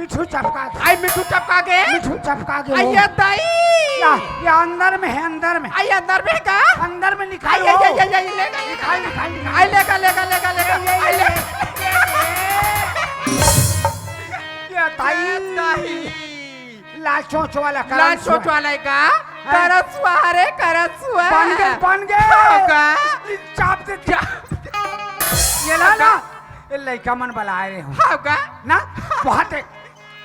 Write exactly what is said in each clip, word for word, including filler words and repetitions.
मिठू चपका के। आई मिठू चपका के। मिठू चपका के आई हो। ये दाई। या, या अंदर में है, अंदर में। आई अंदर में का? अंदर में निकाल आई, वो। आई, आई, आई, आई, लेगा, लेगा। निकाल, निकाल, निकाल। आई लेगा, लेगा, लेगा, लेगा। ये, ये, आई ये, ले। ये, ये। ये दाई। ये दाई। लाल चोंच वाला, करम लाल चोंच सुआ। वाला है का? हाँ। करसुआ रे, करसुआ। बन गए, बन गए। हाँ का? चाप दे, चाप। ये ला ना, ये लइका मन बलाए रहे हो। हाँ का? ना, बहुत है।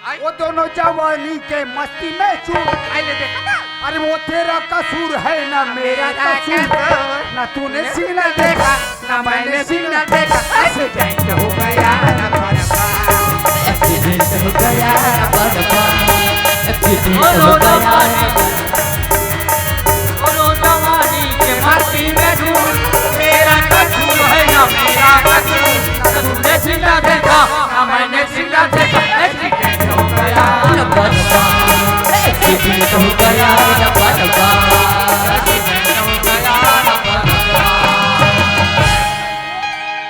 आई। वो दोनों जवानी के मस्ती में चूर। आई ले देखा ना? अरे वो तेरा कसूर है ना मेरा मेरा कसूर। कसूर। ना तूने सीना देखा, ना मैंने सीना देखा। एक्सीडेंट हो गया ना बरबाद। एक्सीडेंट हो गया ना बरबाद। एक्सीडेंट हो गया ना बरबाद। बोलो जवानी के मस्ती में धूल, मेरा कसूर है ना मेरा कसूर, ना तूने सीना देखा, ना मैंने सीना देखा। एक्सीडेंट हो गया ना बरबाद। एक्सीडेंट हो गया ना बरबाद।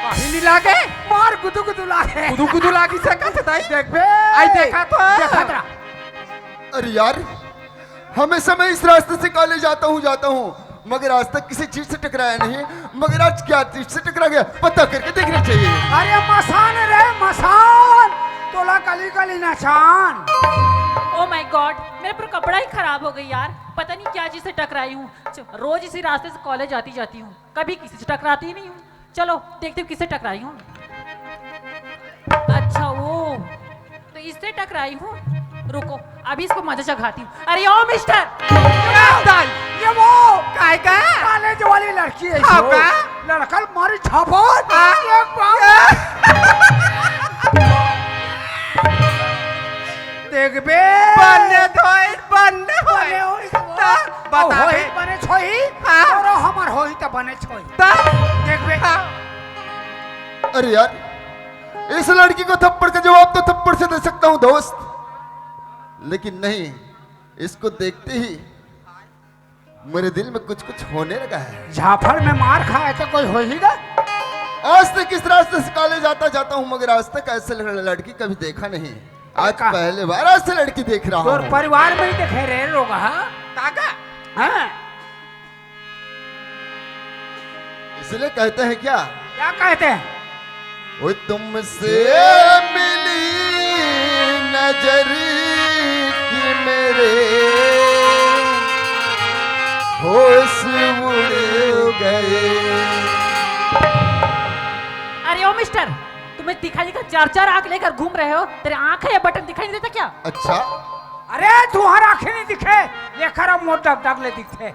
कहीं नहीं लागे। मार गुदु गुदु लागे। गुदु गुदु लागी से का दाई देखबे। आई देखा तो। देखा तेरा। अरे यार, हमेशा मैं इस रास्ते से कॉलेज आता हूँ, जाता हूँ, मगर आज तक किसी चीज से टकराया नहीं। मगर आज क्या चीज से टकरा गया, पता करके देखना चाहिए। अरे मसान रे मसान, तोला गली गली नचान। Oh my God, मेरा पूरा कपड़ा ही खराब हो गई यार, पता नहीं क्या चीज से टकराई हूँ। च-, रोज इसी रास्ते से कॉलेज आती जाती हूँ, कभी किसी से टकराती ही नहीं हूँ। चलो देखती हूँ किससे टकराई हूँ। अच्छा वो तो इससे टकराई हूँ, रुको अभी इसको मजा चखाती हूँ। अरे ओ मिस्टर, क्या होता है? ये वो काय का? कॉलेज वाली लड़की है हाँ जो। का? लड़का मारी झापड़। हाँ। एक बार। देखबे। बने धोई, बने होई। बने होई। ता, बता होई बे। बने छोई। हाँ। और हमर होई त बने छोई। ता? देखबे। हाँ। अरे यार, इस लड़की को थप्पड़ का जवाब तो थप्पड़ से दे सकता हूँ दोस्त, लेकिन नहीं, इसको देखते ही मेरे दिल में कुछ कुछ होने लगा है। झापड़ में मार खाए तो कोई हो ही ना। आज तक इस रास्ते से कॉलेज आता जाता हूँ, मगर आज तक ऐसे लड़-, लड़की कभी देखा नहीं। आज का? पहली बार ऐसे लड़की देख रहा तोर हूँ। परिवार में ही देखे रे लोग, हाँ? काका? हाँ। इसलिए कहते हैं क्या? क्या कहते हैं? वो तुमसे मिली नजर कि मेरे होश उड़ गए। अरे ओ मिस्टर, तुम्हें दिखाई का चार चार आंख लेकर घूम रहे हो, तेरे आंख है या बटन दिखाई नहीं देता क्या? अच्छा। अरे तुहार आंखें नहीं दिखे, ये खराब मोटा डग ले दिखते।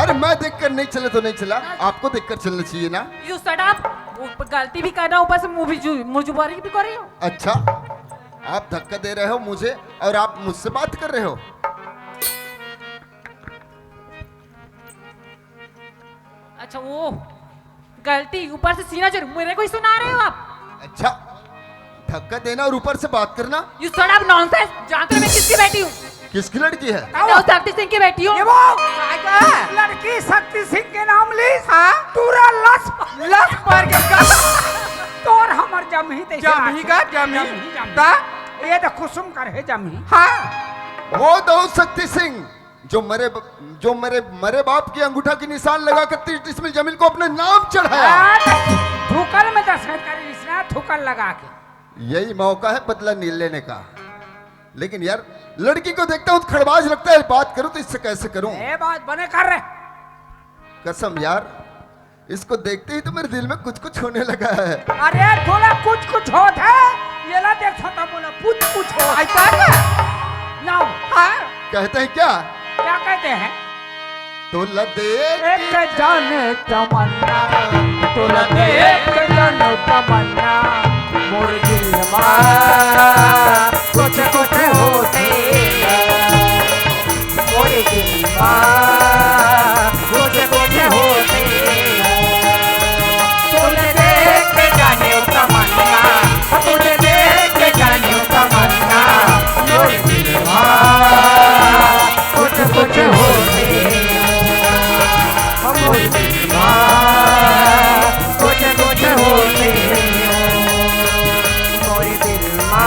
अरे मैं देखकर नहीं चले तो नहीं चला, आपको देखकर चलना चाहिए ना। You shut up। ऊपर गलती भी करना, ऊपर से मुंह भी जु-, मुंह जुबानी भी कर रही हो। अच्छा, आप धक्का दे रहे हो मुझे और आप मुझसे बात कर रहे हो। अच्छा वो गलती, ऊपर से सीना चढ़, मेरे को ही सुना रहे हो आप? अच्छा, धक्का देना और ऊपर से बात करना। You shut up nonsense। जानते हो मैं किसकी बेटी हूँ? किसकी लड़की है? बताओ। शक्ति सिंह की बेटी हूँ। ये वो। काय का? लड़की शक्ति सिंह के नाम ली। हाँ। पूरा लस। लस पर के का? तोर हमर जमही ते जमही का जमही। जमही, जमही। का? ये तो कुसुम कर है जमही। हाँ। वो दो शक्ति सिंह जो मरे ब-, जो मरे, मरे बाप की अंगूठा की निशान लगाकर तीस डिसमिल जमीन को अपने नाम चढ़ाया। हाँ, थूकल में दस्तखत कर इसने, थूकल लगा के। यही मौका है बदला नहीं लेने का। लेकिन यार, लड़की को देखता हूँ तो खड़बाज लगता है, बात करूँ तो इससे कैसे करूँ? ए, बात बने कर रहे। कसम यार, इसको देखते ही तो मेरे दिल में कुछ कुछ होने लगा है। अरे थोड़ा कुछ कुछ होत है, ये ला देख छोटा मोला कुछ कुछ हो। ऐसा क्या? ना। हाँ। कहते हैं क्या? क्या कहते हैं? तोला देख एक जाने तमन्ना, तोला देख जाने तमन्ना, मोर दिल मा कुछ कुछ होथे। मोरे दिल मा कुछ कुछ होथे। तोला देख के जाने तमन्ना, तोला देख के जाने तमन्ना, मोरे दिल मा कुछ कुछ होथे। मोरे दिल मा कुछ कुछ होथे। मोरे दिल मा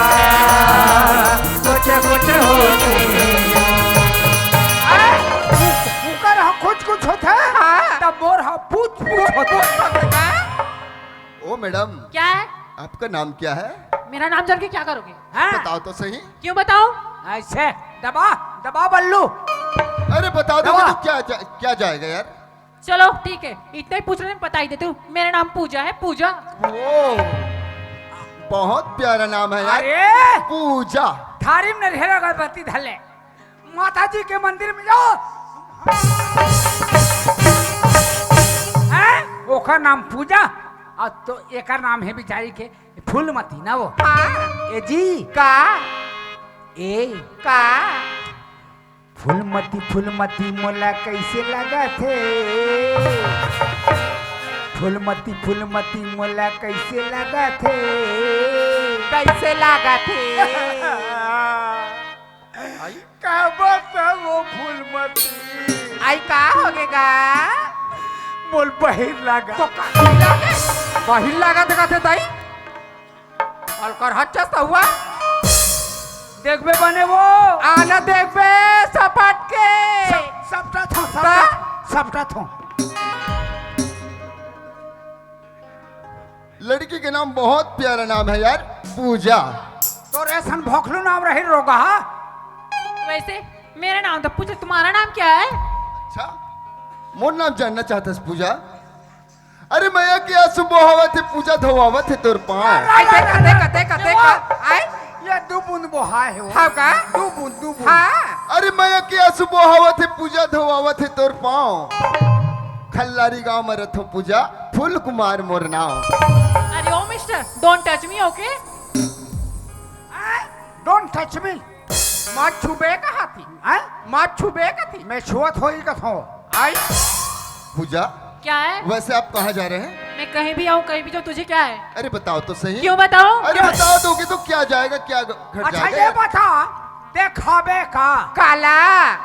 आपका नाम क्या है? मेरा नाम जान के क्या करोगे? हाँ। बताओ तो सही। क्यों बताओ? ऐसे दबा, दबा बल्लू। अरे बता दोगे दबा। तो क्या जा, क्या जाएगा यार? चलो ठीक है, इतना ही पूछ रहे हैं, बता ही देती हूँ। मेरा नाम पूजा है, पूजा। ओ, बहुत प्यारा नाम है यार। अरे! पूजा। थारी में नरिहर अगरबत्ती धले, माता जी के मंदिर में जाओ। हैं? ओकर नाम पूजा, और तो एकर नाम है बिचारी के फूलमती ना वो। हाँ। ए जी। का? ए। का? फूलमती, फूलमती मोला कैसे लगत हे? फूलमती, फूलमती मोला कैसे लगत हे? कैसे लगत हे? आई? का बताओ फूलमती? आई का होगे गा? मोल बहिर लगा। तो का बहिर लगा? बहिर लगा देखा थे दाई? अलकर हच्चस त हुआ। देखबे बने वो। आना देखबे सपट के। सप-, सपटत हों, का? सपटत, सपटत हों। लड़की के नाम बहुत प्यारा नाम है यार, पूजा। तोर ऐसन भोखलू नाम रही रोगहा। वैसे मेरा नाम तो पूछे, तुम्हारा नाम क्या है? अच्छा, मोर नाम जानना चाहता है पूजा? अरे मैया के आंसू बोहावत हे पूजा, धोआवत हे तोर पाँव। आई, देखा, देखा, देखा, देखा। आई? ये दू बूंद बोहाए हे वो। हाँ का? दू बूंद, दू बूंद। हाँ। अरे मैया के आंसू बोहावत हे पूजा, धोआवत हे तोर पाँव। खल्लारी गांव में रथो पूजा, फूल कुमार मोर नाव। अरे ओ mister, don't touch me, okay? Don't touch me। मत छुबे कहा थी। हैं? मत छुबे कहा थी। मैं छुअत होई कथो। आई? पूजा, क्या है? वैसे आप कहाँ जा रहे हैं? मैं कहीं भी आऊँ, कहीं भी जाऊँ, तुझे क्या है? अरे बताओ तो सही। क्यों बताऊँ? अरे बता दोगे तो क्या जाएगा, क्या घ-, घट अच्छा, जाएगा ये यार? बता, देखाबे का? काला।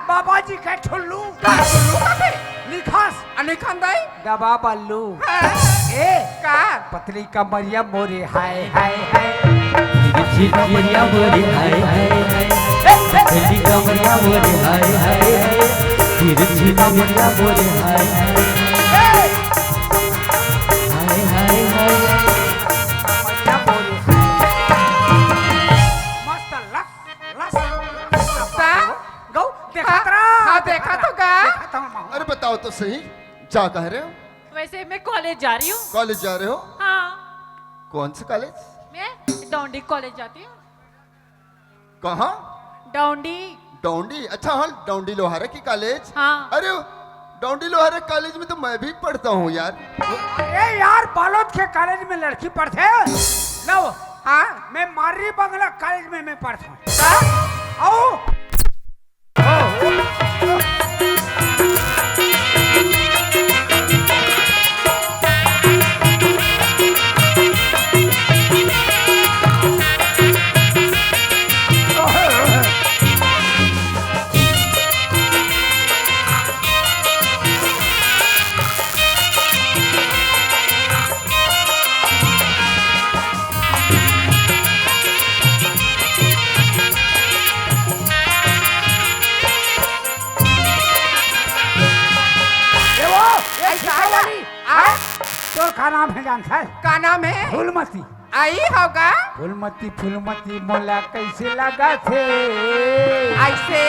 बाबा जी के ठुल्लू। का ठुल्लू का बे? लिखस। अ, लिखन दाई? दबा बल्लू। हाँ। ए, का? पतली कमरिया मोरे हाय, हाय, हाय। तिरछी कमरिया मोरे हाय, हाय, हाय। पतली कमरिया मोरे हाय, हाय, हाय। तिरछी कमरिया मोरे हाय, हाय, हाय। हाय, हाय, हाय। कमरिया मोरे हाय। मस्त लस, लस, लस। का? गौ, देखत हाँ, रहा। हाँ, देखत हो का? देखत हूँ, माहौल। अरे बताओ तो सही, क्या कह रहे हो? वैसे मैं कॉलेज जा रही हूँ। कॉलेज जा रहे हो? हाँ। कौन से कॉलेज? मैं डौंडी कॉलेज जाती हूँ। कहाँ? डौंडी। डौंडी? अच्छा, हाँ, डौंडी लोहारा की कॉलेज। हाँ। अरे, डौंडी लोहारा कॉलेज में तो मैं भी पढ़ता हूँ यार। अरे यार, बालोद के कॉलेज में लड़की पढ़थे। लो। हाँ? मैं मारी बंगला कॉलेज में मैं पढ़ता हूँ। का? आओ। ए वो, ए ऐसा खिसा वाली। आ? तोर का नाम है जानथस? का नाम है? फूलमती। आई होगा? फूलमती, फूलमती मोला कैसे लगथे? ऐसे?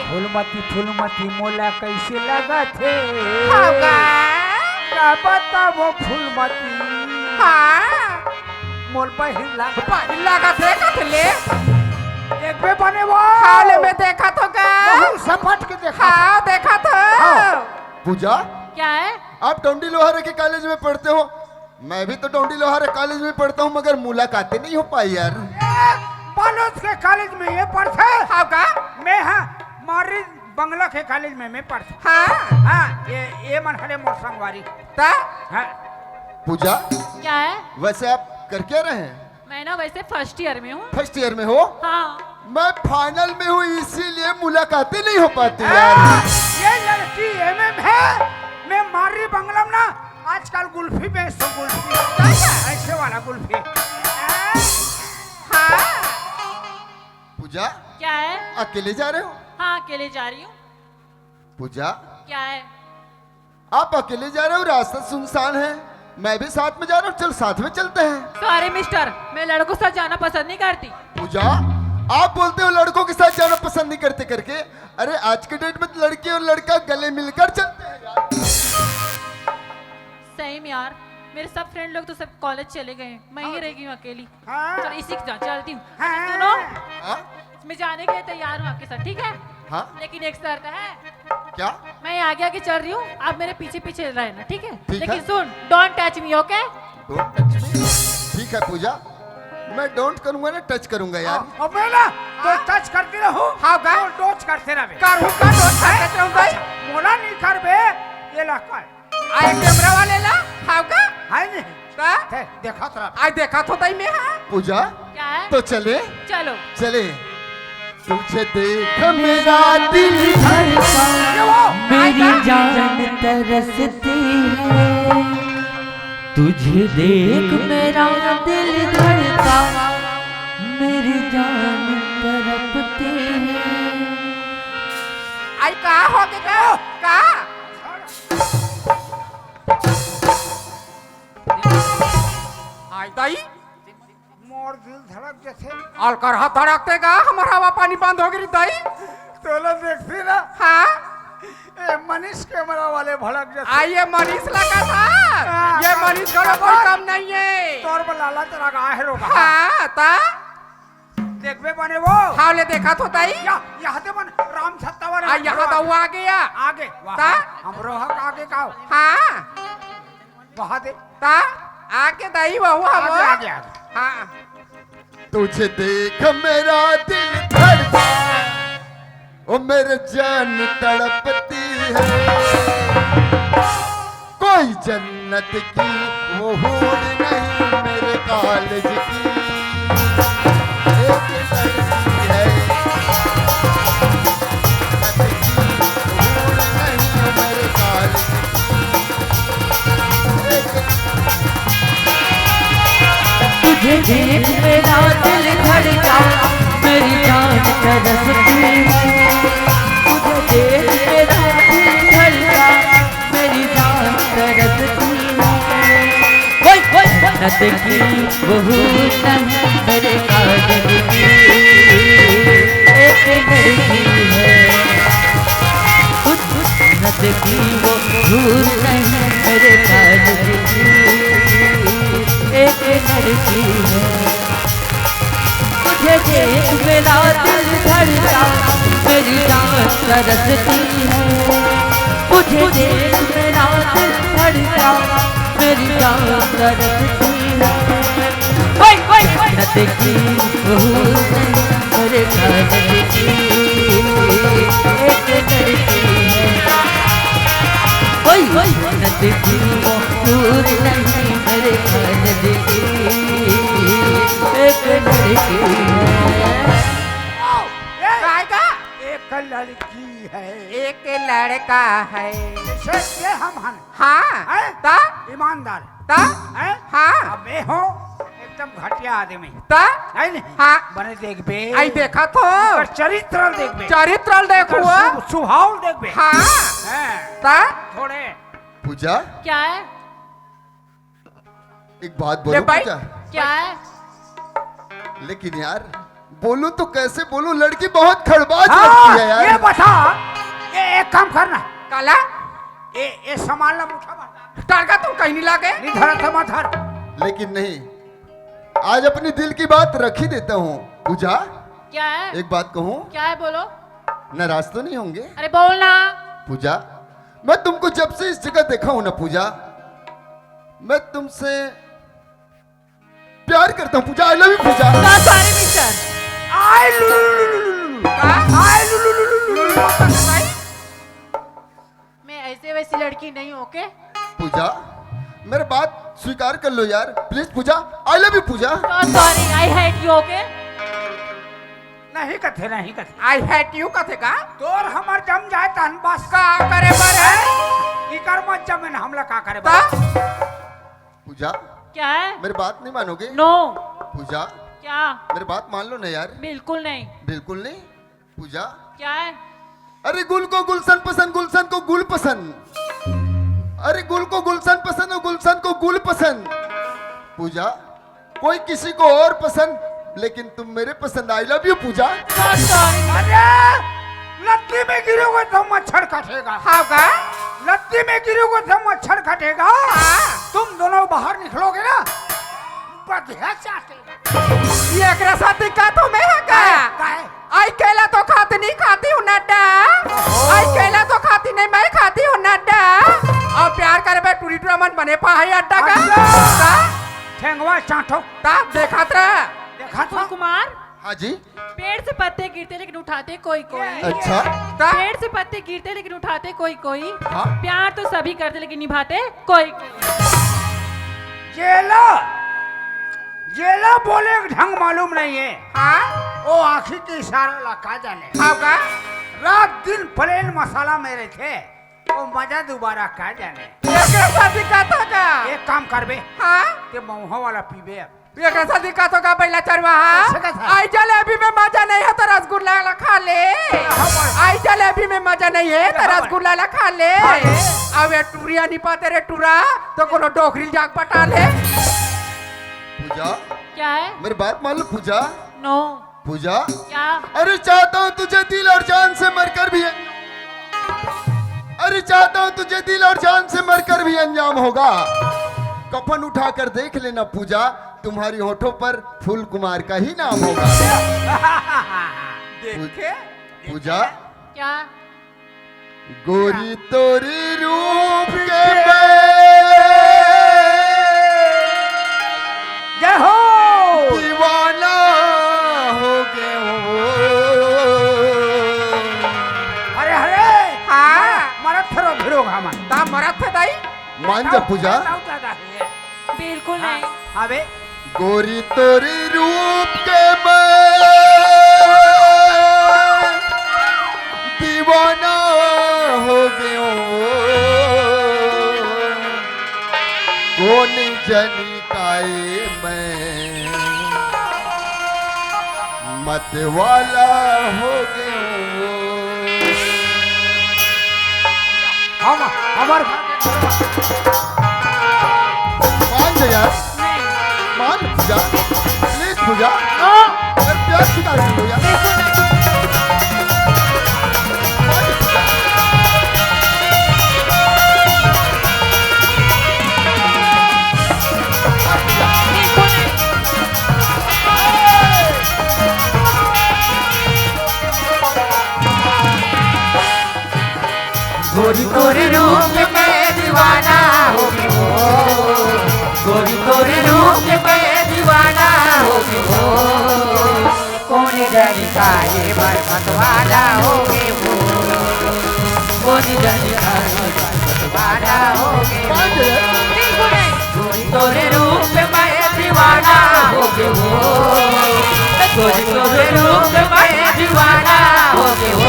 फूलमती, फूलमती मोला कैसे लगथे? होगा? का बताओ फूलमती? हाँ। मोर बहिर लगा। बहिर लगा से कथले? देखबे बने वो। हाँ, ले मैं देखा तो का? बहुत सपट के देखा। हाँ, देखा तो। हाँ। पूजा, क्या है? आप डौंडी लोहारा के कॉलेज में पढ़ते हो, मैं भी तो डौंडी लोहारा कॉलेज में पढ़ता हूँ, मगर मुलाकातें नहीं हो पाई यार। ए, बालोद के कॉलेज में ये पढ़थे। हाँ का? मैं हाँ, मारी बंगला के कॉलेज में मैं पढ़ता हूँ। हाँ। हाँ, ये, ये मन हरे मोर संगवारी। ता? हाँ। पूजा, क्या है? वैसे आप कर क्या रहे हैं? मैं ना वैसे फर्स्ट ईयर में हूँ। फर्स्ट ईयर में हो? हाँ। मैं फाइनल में हूँ, इसीलिए मुलाकातें नहीं हो पाती यार। हाँ, ये लड़की एमए में है, मैं मारी बंगला में ना आजकल गुल्फी बेचता हूँ, गुल्फी। ऐसे वाला गुल्फी। हाँ। पूजा, क्या है? अकेले जा रहे हो? हाँ, अकेले जा रही हूँ। पूजा, क्या है? आप अकेले जा रहे हो, रास्ता सुनसान है, मैं भी साथ में जा रहा हूँ, चल साथ में चलते हैं। सॉरी मिस्टर, मैं लड़कों के साथ जाना पसंद नहीं करती। पूजा, आप बोलते हो लड़कों के साथ जाना पसंद नहीं करते करके। अरे आज के डेट में तो लड़की और लड़का गले मिलकर चलते हैं यार। सही में यार, मेरे सब फ्रेंड लोग तो सब कॉलेज चले गए हैं, मैं ही रह गई हूँ अकेली। हाँ। चल इसी के साथ चलती हूँ। हाँ। सुनो, हाँ? मैं जाने के लिए तैयार हूँ आपके साथ, ठीक है? हाँ? लेकिन एक शर्त है, क्या? मैं आगे आगे चल रही हूँ, आप मेरे पीछे पीछे रहना, ठीक है? ठीक लेकिन है। सुन, don't touch me, okay? Don't touch me. ठीक है पूजा, मैं डोंट करूंगा ना, टच करूंगा यार। अब मैं ना तो टच करती रहूं। हाँ, का? तो डोच करते रहे। करू का डोच करते रहूं भाई? मोला नहीं करबे, ये ला कर। आई कैमरा वाले ला, हाँ का? है नहीं। का? दे, देखा तो रहा। आई देखा तो ताई मैं, हाँ। पूजा, क्या है? तो चले? चलो। चले। तुझे देख मेरा दिल धड़का, ये वो। मेरी जान तरसती है। तुझे देख मेरा दिल धड़का, मेरी जान तड़पती है। आई का हो के का? का? आई ताई, मोर दिल धड़क जथे। अलकर हाथ धड़कते का? हमार हवा पानी बंद हो गई ताई। तोला देखती ना, हाँ, ए मनीष कैमरा वाले भड़क जथे। आई ये मनीष लगा था। ये मनीष घरो कोई कम नहीं है। तोर बलाला तेरा गाय है रोगा। हाँ, ता? देखबे बने वो। हाँ, ले देखा तो ताई। या, यहाँ ते बन राम छत्ता वाले आ, यहाँ तो वो आ गया। आगे, वहाँ। ता? हमरो हक आगे का हो। हाँ, वहाँ दे। ता? आगे दाई वहू हम। आगे, आगे, आगे। हाँ। तुझे देख मेरा दिल धड़का, ओ मेरे जान तड़पती है। कोई जन्नत की वो हूर नहीं मेरे कॉलेज की एक लड़की है। जन्नत की हूर नहीं मेरे कॉलेज की एक तुझे देख मेरा दिल धड़का, मेरी जान तरसती है। तुझे देख मेरा दिल धड़का, मेरी जान तरसती है। ओए, ओए, जन्नत की वो हूर नहीं मेरे कॉलेज की एक लड़की है। जन्नत की वो हूर नहीं मेरे कॉलेज की एक लड़की है। तुझे देख मेरा दिल धड़का, मेरी जान तरसती है। तुझे देख मेरा दिल धड़का, मेरी जान तरसती है। ओए, ओए, जन्नत की हूर नहीं मेरे कॉलेज की एक लड़की है। ओए, ओए, जन्नत की हूर नहीं मेरे कॉलेज की एक लड़की है। काय का? एक लड़की है। एक लड़का है। इसे ये हम हन। हाँ। हैं? ता? ईमानदार। ता? हैं? हाँ। अब मैं हूँ एकदम घटिया आदमी। ता? है नहीं? हाँ। बने देखबे। आई देखा तो। ओकर चरित्र देखबे। चरित्र देखो। ओकर सु-, सुभाव देखबे। हाँ। हैं। ता? थोड़े। पूजा, क्या है? एक बात ले बोलूं भाई। पूजा? क्या है? लेकिन यार, बोलूं तो कैसे बोलूं, लड़की बहुत खड़बाज हाँ, लगती है यार। ये बता। ये एक काम करना। काला? ये, ये सामान ला मुठा मार। टारका तुम कहीं नहीं लागे। नहीं धरा था, मत धर। लेकिन नहीं, आज अपनी दिल की बात रख ही देता हूँ। पूजा, क्या है? एक बात कहूँ, क्या है, बोलो। नाराज तो नहीं होंगे? अरे बोल ना। पूजा, मैं तुमको जब से इस जगह देखा हूँ ना पूजा, मैं तुमसे प्यार करता हूँ Pooja. I love you Pooja. Sorry mister. I लुलुलुलुलुलु। आई लुलुलुलुलु। मैं ऐसे वैसी लड़की नहीं हूँ, ओके? पूजा, मेरे बात स्वीकार कर लो यार, please Pooja. I love you Pooja. Sorry, I hate you, okay? नहीं कथे, नहीं कथे। आई हेट यू कथे का? तोर हमर जम जाए तहन बस। का करे बर है? इकर मत जमे ना, हमला का करे ता? बस। पूजा, क्या है? मेरी बात नहीं मानोगे? नो। पूजा, क्या? मेरी बात मान लो ना यार। बिल्कुल नहीं। बिल्कुल नहीं। पूजा, क्या है? अरे गुल को गुलशन पसंद, गुलशन को गुल पसंद। अरे, गुल को गुलशन पसंद और गुलशन को गुल पसंद। पूजा, कोई किसी को और पसंद, लेकिन तुम मेरे पसंद। I love you पूजा। अरे, लत्ती में गिरोगे तो मच्छर काटेगा। हाँ का? लत्ती में गिरोगे तो मच्छर काटेगा। हाँ। तुम दोनों बाहर निकलोगे ना, बढ़िया चाटेगा। ये एकरा साथ का तो मैं है का? काय? काय? आई केला तो खाती नहीं खाती हूँ नड्डा। ओहो। आई केला तो खाती नहीं, मैं खाती हूँ नड्डा। और प्यार करबे टूरी टूरा मन बने पा है अड्डा का। अच्छा। का? ठेंगवा चाटो। ता देखत रह। देखत रह। कुमार। हाँ जी। पेड़ से पत्ते गिरते लेकिन उठाते कोई कोई। अच्छा। ता? पेड़ से पत्ते गिरते लेकिन उठाते कोई कोई। हाँ। प्यार तो सभी करते लेकिन निभाते कोई कोई। जेला, जेला बोले के ढंग मालूम नहीं है। हाँ? वो आँखी के इशारा ला का जाने। हाँ का? रात दिन plain मसाला में रहिथे, वो मजा दोबारा का जाने। एकरा साथ ही का था का? एक काम करबे। हाँ? ते महुआ वाला पीबे अब। एकरा साथ ही का तो का पहिला चरवा, हाँ? कैसे का था? आई जलेबी में मजा नहीं है तो रसगुल्ला ला खा ले। हाँ, बोल। आई जलेबी में मजा नहीं है तो हाँ, बोल। रसगुल्ला ला खा ले। खा ले। अब ये टूरिया नहीं पाते रे टूरा, तो कोनो डोकरी जाग पटा ले। पूजा, क्या है? मेरी बात मान लो पूजा। नो। पूजा। क्या? अरे चाहता हूँ तुझे दिल और जान से मरकर भी, अरे चाहता हूँ तुझे दिल और जान से मरकर भी अंजाम होगा। कफन उठाकर देख लेना पूजा, तुम्हारी होठों पर फूल कुमार का ही नाम होगा। देखे? पूजा। क्या? गोरी तोरी रूप के मैं जय हो। दीवाना हो गए हूँ। अरे, अरे। हाँ। मरत थे रो भिरो घामन। ता मरत थे दाई। मान जा पूजा। ताऊ ज्यादा है। बिल्कुल हाँ, नहीं। अबे। गोरी तोरी रूप के मैं दीवाना हो गयो, कौन जनी काए मैं मत वाला हो गयो। हम, हमार मान जा यार। नहीं। मान पूजा, please पूजा। नो। अरे प्यार की बात है यार। बिल्कुल नहीं। मान जा पूजा। बिल्कुल नहीं। गोरी तोरे रूप में दीवाना हो गयो, गोरी तोरे रूप में दीवाना हो गयो। कौन जानी काहे बर मतवाला हो गयो, कौन जानी काहे बर मतवाला हो गयो। गोरी तोरे रूप में दीवाना हो गयो, गोरी तोरे रूप में दीवाना हो गयो।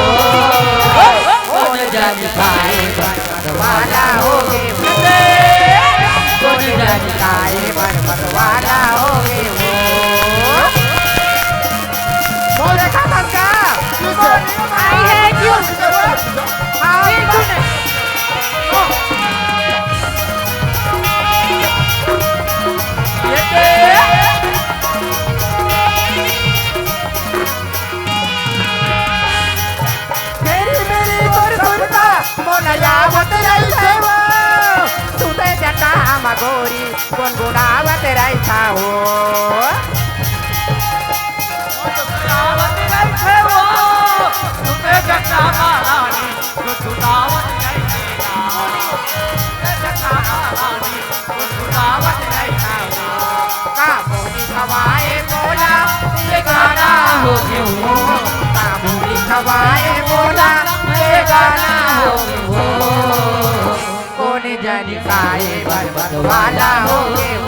कौन जानी काहे बर मतवाला हो गयो, कौन जानी काहे बर मतवाला हो गयो। बोले खा का? आई है क्यों? हाँ, बिल्कुल नहीं। फेरी मेरी तोर सुरता मोला आवत रहिथे वो, सुते जटा हम गोरी गुनगुनावत रहिथा वो। आवत रहिथे वो, सुते जटा महारानी गुनगुनावत रहिथे ना। सुते जटा महारानी का बोली खवाए मोला ये गाना हो गयो, का बोली खवाए मोला ये गाना हो गयो। कौन जानी काहे बर मतवाला हो गयो,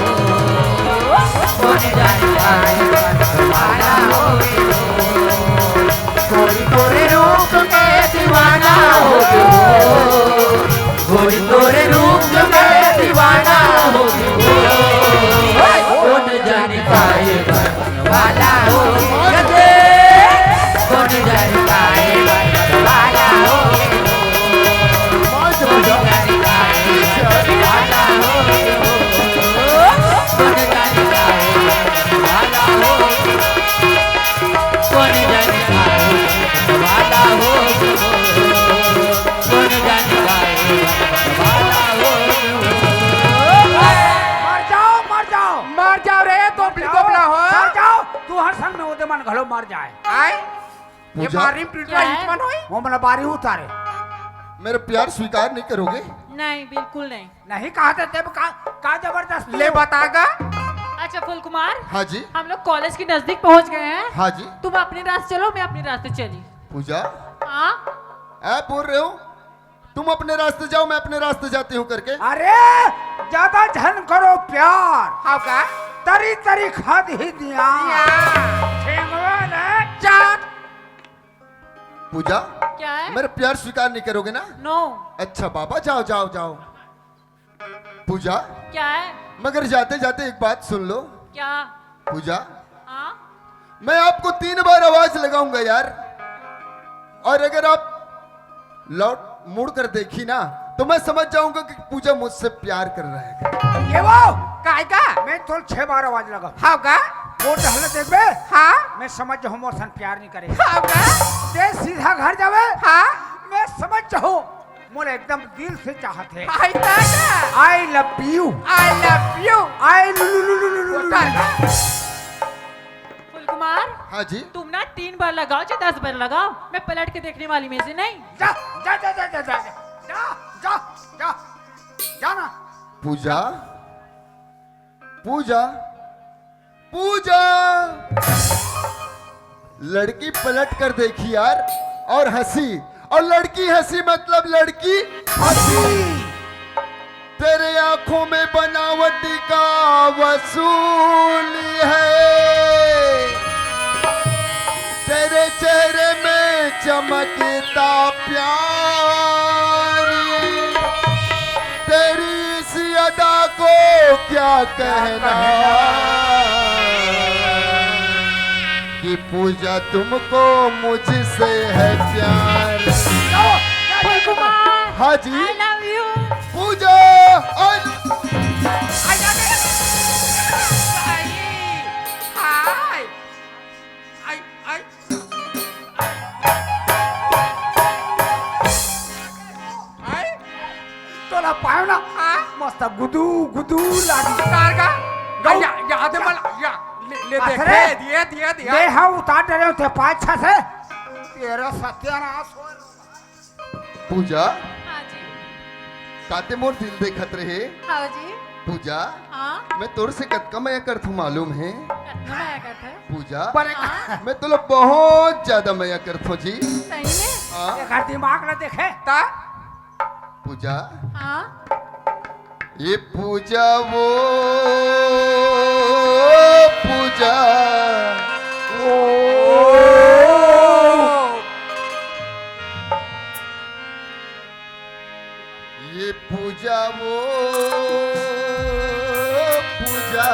कौन जानी काहे बर मतवाला हो गयो। गोरी तोरे रूप में दीवाना हो गयो, गोरी तोरे रूप में दीवाना हो गयो। कौन जानी काहे बर मतवाला हो गयो, कौन जानी काहे बर मतवाला हो गयो। कौन जानी काहे बर ओदे मन घलो मर जाए। आए? ये पूजा। मारी में टूट क्या रहा है? इतमन होई? वो मन ला बारी उतारे। मेरा प्यार स्वीकार नहीं करोगे? नहीं, बिल्कुल नहीं। नहीं कहा थे, तेब का, का जबरदस्ती ले हो? बतागा। अच्छा फूल कुमार, हाँ जी। हम लोग कॉलेज के नजदीक पहुंच गए हैं। हाँ जी। तुम अपने रास्ते चलो, मैं अपने रास्ते चली। पूजा। हाँ। ऐ बोल रहे हो, तुम अपने रास्ते जाओ, मैं अपने रास्ते जाती हूँ करके। अरे, ज्यादा झन करो प्यार। हाँ का? तरी तरी खाद ही दिया। या। ठेंगवा ने चाट। पूजा, क्या है? मेरा प्यार स्वीकार नहीं करोगे ना? नो। अच्छा बाबा, जाओ, जाओ, जाओ। पूजा, क्या है? मगर जाते जाते एक बात सुन लो। क्या? पूजा, हाँ? मैं आपको तीन बार आवाज लगाऊंगा यार, और अगर आप लौट मुड़ कर देखी ना, तो मैं समझ जाऊंगा कि पूजा मुझसे प्यार कर रहा है। ये वो? काय का? मैं तो छह बार आवाज लगा। हाँ का? वो टहल देखबे? हाँ? मैं समझ जाऊँ मोर सन प्यार नहीं करे। हाँ का? ते सीधा घर जावे? हाँ? मैं समझ जाऊँ, मोला एकदम दिल से चाहत है। आई दादा। I love you। I love you। I लु लु लु लु लु लु लु। उतार। फूल कुमार, हाँ जी। तुम ना तीन बार लगाओ चाहे दस बार लगाओ, मैं पलट के देखने वाली में से नहीं। जा, जा, जा, जा, जा, जा, जा, जा, जा, जा, जा ना। पूजा, पूजा, पूजा। लड़की पलट कर देखी यार, और हंसी, और लड़की हंसी मतलब लड़की हंसी। तेरे आंखों में बनावटी का वसूल है, तेरे चेहरे में चमकता प्यार, तेरी इस अदा को क्या कहना कि पूजा तुमको मुझसे है प्यार। फूल कुमार, हाँ जी। I love you। Puja, I आई, आई, आई, आई। आई? तोला पायो ना? हाँ? मस्त गुदू, गुदू लागी। कार का? गौ- या, या, दे मला, या, ले, ले, अरे! दे, दे, दे, दे, दे। दे, हाँ, उतार डरे होते पाँच छह से। तेरा सत्यानाश हो। पूजा, हाँ जी। काते मोर दिल देखत रहे? हाँ जी। पूजा, हाँ। मैं तोर से कतका मया करथूं मालूम है? कतना मया करथे? पूजा, पर हाँ। मैं तोला बहुत ज्यादा मया करथूं जी। सही में? हाँ। एकर दिमाग ला देखे। ता? पूजा। हाँ। ये पूजा वो पूजा। ओ। ये पूजा वो पूजा,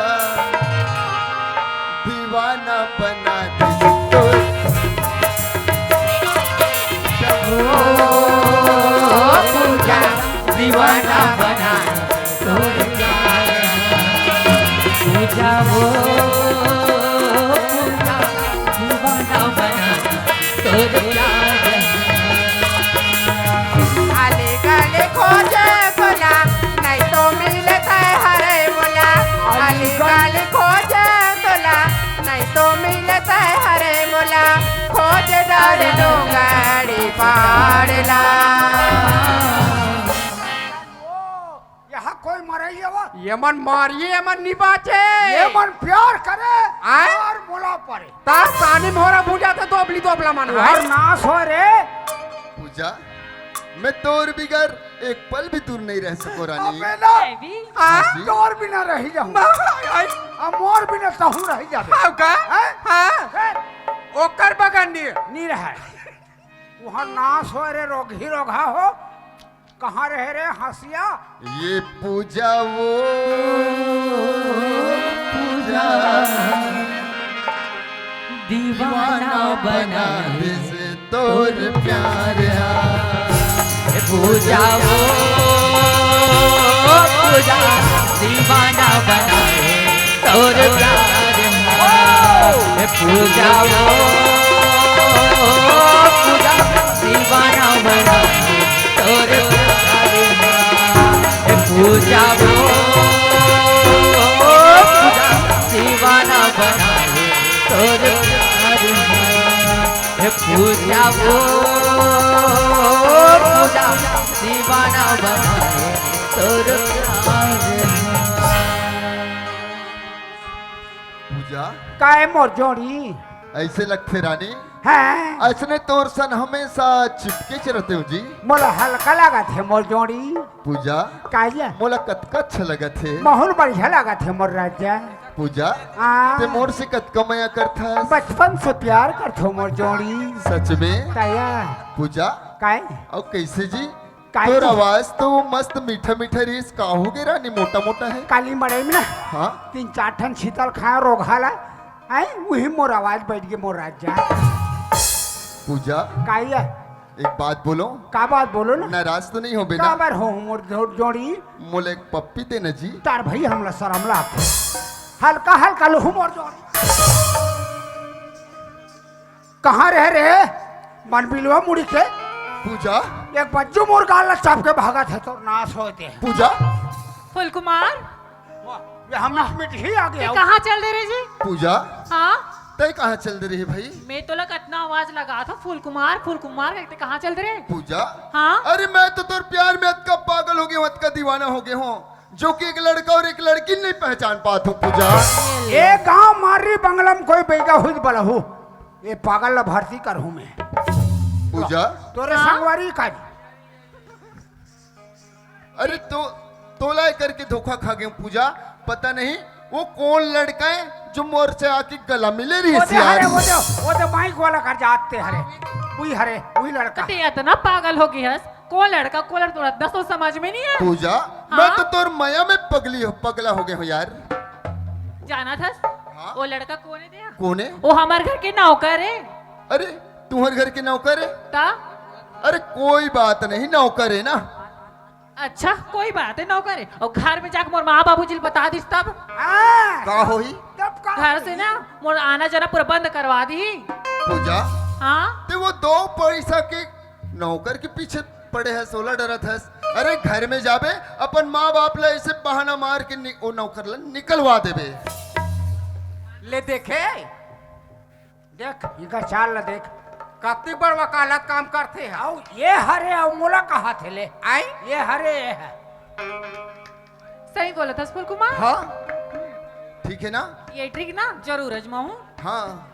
दीवाना बना दे तो। ओ पूजा, दीवाना बना दे तो। पूजा वो पूजा, दीवाना बना दे तो। आली गली खोजे तोला, नहीं तो मिलत है हरे मोला। आली गली खोजे तोला, नहीं तो मिलत है हरे मोला। खोज डार डोंगरी पहाड़ ला। यहाँ कोई मरई हे वो? ये मन मारिए, ये मन नहीं बाचे। ये मन प्यार करे आय? और मोला परे। तार सानी मोरा भूजा तो दोबली दोबला मन तुहार भाई। नाश हो रे। पूजा, मैं तोर बिगर एक पल भी दूर नहीं रह सको रानी। अबे ना। बेबी। हाँ? हाँ जी। तोर बिना रही जाऊँ। हाँ, हाँ, हाँ। अब मोर बिना तहूँ रही जाबे। हाँ का? हैं? हाँ। हैं? ओकर बगन नहीं। नहीं रहे। तुहार नाश हो रे रोगही रोगहा हो। कहाँ रहे रे हंसिया? ये पूजा वो पूजा, दीवाना बना दे से तोर प्यार हा। ये पूजा वो पूजा, दीवाना बना दे तोर प्यार हा। ये पूजा वो पूजा, दीवाना बना दे तोर प्यार हा। ए पूजा वो, पूजा दीवाना बना दे तोर प्यार पूजा वो पूजा दीवाना बनाए तोर प्यार। पूजा। काय मोर जोड़ी? ऐसे लगथे रानी। हैं? ऐसने तोर सन हमेशा चिपके च रहते हो जी। मोला हल्का लागत हे मोर जोड़ी। पूजा। काय? मोला कतका अच्छा लगत हे। बहुत बढ़िया लागत हे मोर राजा। पूजा। हाँ। ते मोर से कतका मया करथस? बचपन से प्यार करथो मोर जोड़ी। सच में? तया। पूजा। काय? अउ कैसे जी? काय तोर जी? आवाज तो मस्त मीठा मीठा रहिस, का हो गे रानी, मोटा मोटा है? काली मड़ई में ना हाँ? तीन चार ठन शीतल खाए रोगहा ला, हैं? वही मोर आवाज बैठ गे मोर राजा। पूजा। काय? एक बात बोलो। का बात बोलो ना? नाराज तो नहीं हो बेटा? काबर हो मोर जो-, जोड़ी? मोला एक पप्पी देना जी। तार भाई हमला शरम लागथे। हल्का हल्का लहू मोर जोड़ी। कहाँ रहे रे? मन बिलवा मुड़ी के। पूजा। एक बज्जू मोर गाल ला चाप के भागत हे, तोर नाश होय दे। पूजा। फूलकुमार। वाह, ये हम मिट ही आ गया। कहाँ चल दे रहे जी? पूजा। हाँ? तय कहाँ चल दे रहे भाई? मैं तोला कतना आवाज लगात हूँ, फूलकुमार, फूलकुमार, कहते कहाँ चल दे रहे? पूजा। हाँ? अरे मैं तो तोर प्यार में अतका पागल हो गया हूँ, अतका दीवाना हो गया हूँ, जो कि एक लड़का और एक लड़की नहीं पहचान पात हूँ पूजा। ए गांव मारी बंगला में कोई बैगा हुई बलहू, ये पागल ला भर्ती करहूँ मैं। पूजा। तोरे हाँ? संगवारी का जी? अरे तो तोला ए करके धोखा खा गए पूजा। पता नहीं वो कौन लड़का है जो मोर से आके गला मिले रही वो दे यार। हरे, वो दे, वो दे माइक वाला कर जाते हरे। वही हरे, वही लड़का। ते इतना पागल हो गई हस। कौन लड़का, कौन लड़का, तोला दस तो समझ में नहीं है। पूजा, हाँ? मैं तो तोर मया में पगली हो, पगला हो गया हूँ यार। जाना था? हाँ? वो लड़का कौन है तेरा? कौन है? वो हमारे घर के नौकर है। अरे, तुम्हारे घर के नौकर है? ता? अरे, कोई बात नहीं, नौकर है ना। अच्छा, कोई बात है, नौकर है। और घर में जाके मोर माँ बाबूजी ल बता दिस तब? हाँ। का होही? तब का घर से होही? ना मोर आना जाना पूरा बंद करवा दी। पूजा। हाँ? ते वो दो पैसा के नौकर के पीछे पड़े हस, ओला डरत हस। अरे घर में जाबे, अपन माँ बाप ला ऐसे बहाना मार के नि-, ओ नौकर ला निकलवा देबे। ले देखे, देख, इनका चाल ला देख। कतनी बड़ वकालत काम करथे ह। अउ ये हरे, अउ मोला कहा थे ले। आई? ये हरे, ये है। सही बोलत हस फूलकुमार। हाँ, ठीक है ना? ये ट्रिक ना जरूर आजमाहूँ। हाँ।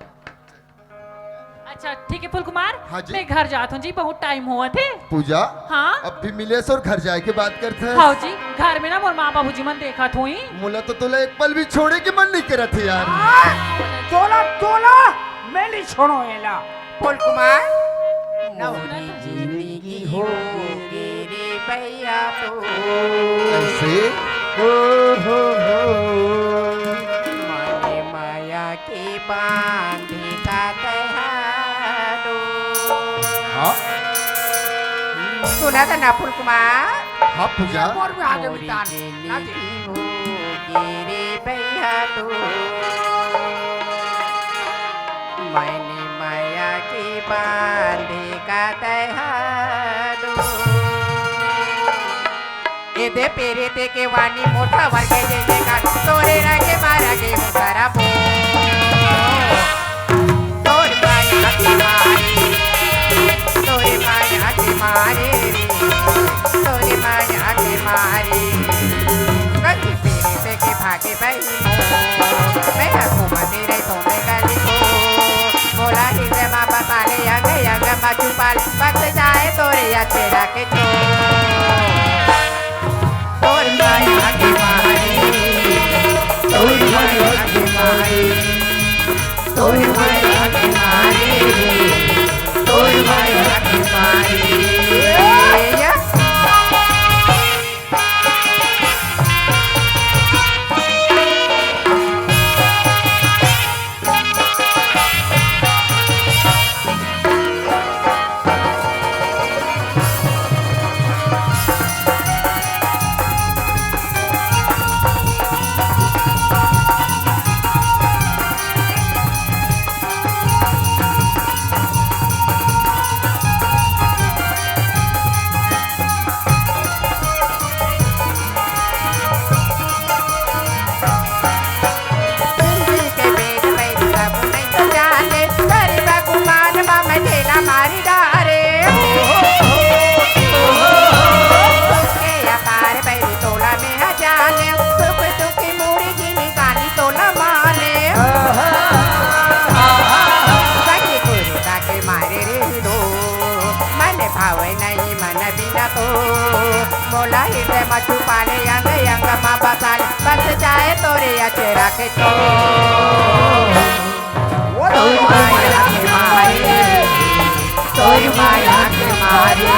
अच्छा, ठीक है फूलकुमार, हाँ जी। मैं घर जात हूँ जी, बहुत टाइम होवत हे। पूजा, हाँ? अब भी मिले से और घर जाए के बात करत हस। हाँ जी, घर में ना मोर माँ बाबूजी मन देखत होही। मोला तो तोला एक पल भी छोड़े के मन नहीं करत हे यार। हाँ, तोला, तोला, मैं नहीं छोड़ो एला। फूलकुमार, नौरी जिंदगी हो गे रे भैया तो। कैसे? हो, हो, हो। माने माया के बांधे का तैहारो। हाँ? सुना था ना फूलकुमार? हाँ पूजा। मोर में आगे मोरी मितान। जिंदगी हो गे रे भैया तो। मैंने माया के बांधे का तैहारो। एदे पेरे ते के वाणी मोटा वर्गे जे जे का तोरे रंगे मारा के हो सारा बो। तोर माया के मारे, तोर माया के मारे रे, तोर माया के मारे। कहीं पेरे ते के भागे बही मो, मैं घूमते रही तो मैं गली को। मोला हिरदे मा बसाले अंग अंग मा छुपाले, बस जाए तोरे अचेरा के चोर। तोर माया के मारे, तोर माया के मारे, तोर माया के मारे, तोर माया के मारे। बोला हृदय म छुपा ले, अंग अंग म बसा ले, बस जाए तोरे अचेरा के छोर। वो तो माया के मारे, तोर माया के मारे,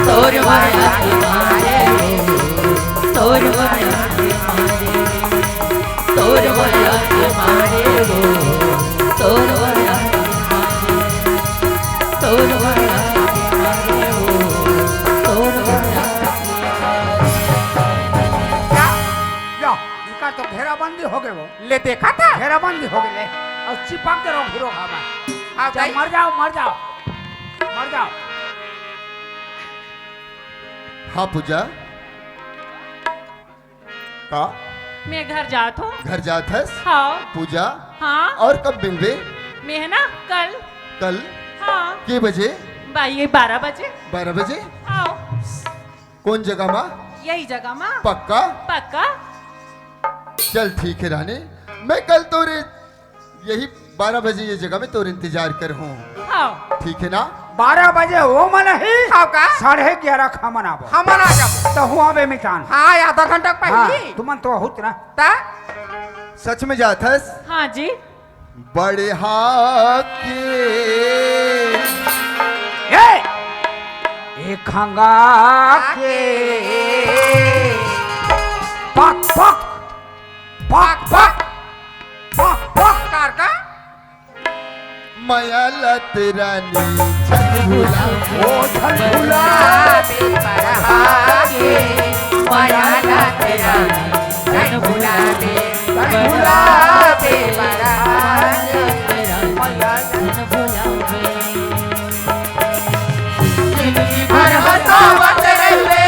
तोर माया के मारे, तोर माया के मारे, तोर माया के मारे, तोर माया के मारे, तोर माया के मारे, तोर माया के मारे। या, इनका तो घेराबंदी हो गए वो। ले देखा था? घेराबंदी हो गए ले। और चिपक के रहो, घुरो खावा। हाँ, जा, भाई। मर जाओ, मर जाओ, मर जाओ। हाँ पूजा, का? मैं घर जात हूँ। घर जात हस? हाँ। पूजा? हाँ। और कब मिलबे? मैं है ना, कल। कल? हाँ। के बजे? बा-, ये बारह बजे। बारह बजे? आओ। कौन जगह मा? यही जगह मा। पक्का? पक्का। चल ठीक है रानी, मैं कल तोरे यही बारह बजे ये जगह में तोर इंतजार कर हूँ। हाँ। ठीक है ना? बारह बजे वो मन ही। हाँ का? साढ़े ग्यारह खा मन आबो। हमन आ जाबो। तो हुआ बे मितान। हाँ, आधा घंटा पहली। हाँ, तुमन तो बहुत ना। ता? सच में जात हस? हाँ जी। बढ़िया के। ए! ए खंगा के। पक, पक। पक, पक। पक, पक। कार का? मया लत रानी झन भुला, ओ झन भुला। बे बरहा के, मया लत रानी झन भुला बे, झन भुला बे बरहा के, मया लत रानी झन भुला बे। जिंदगी भर हंसावत रहिबे,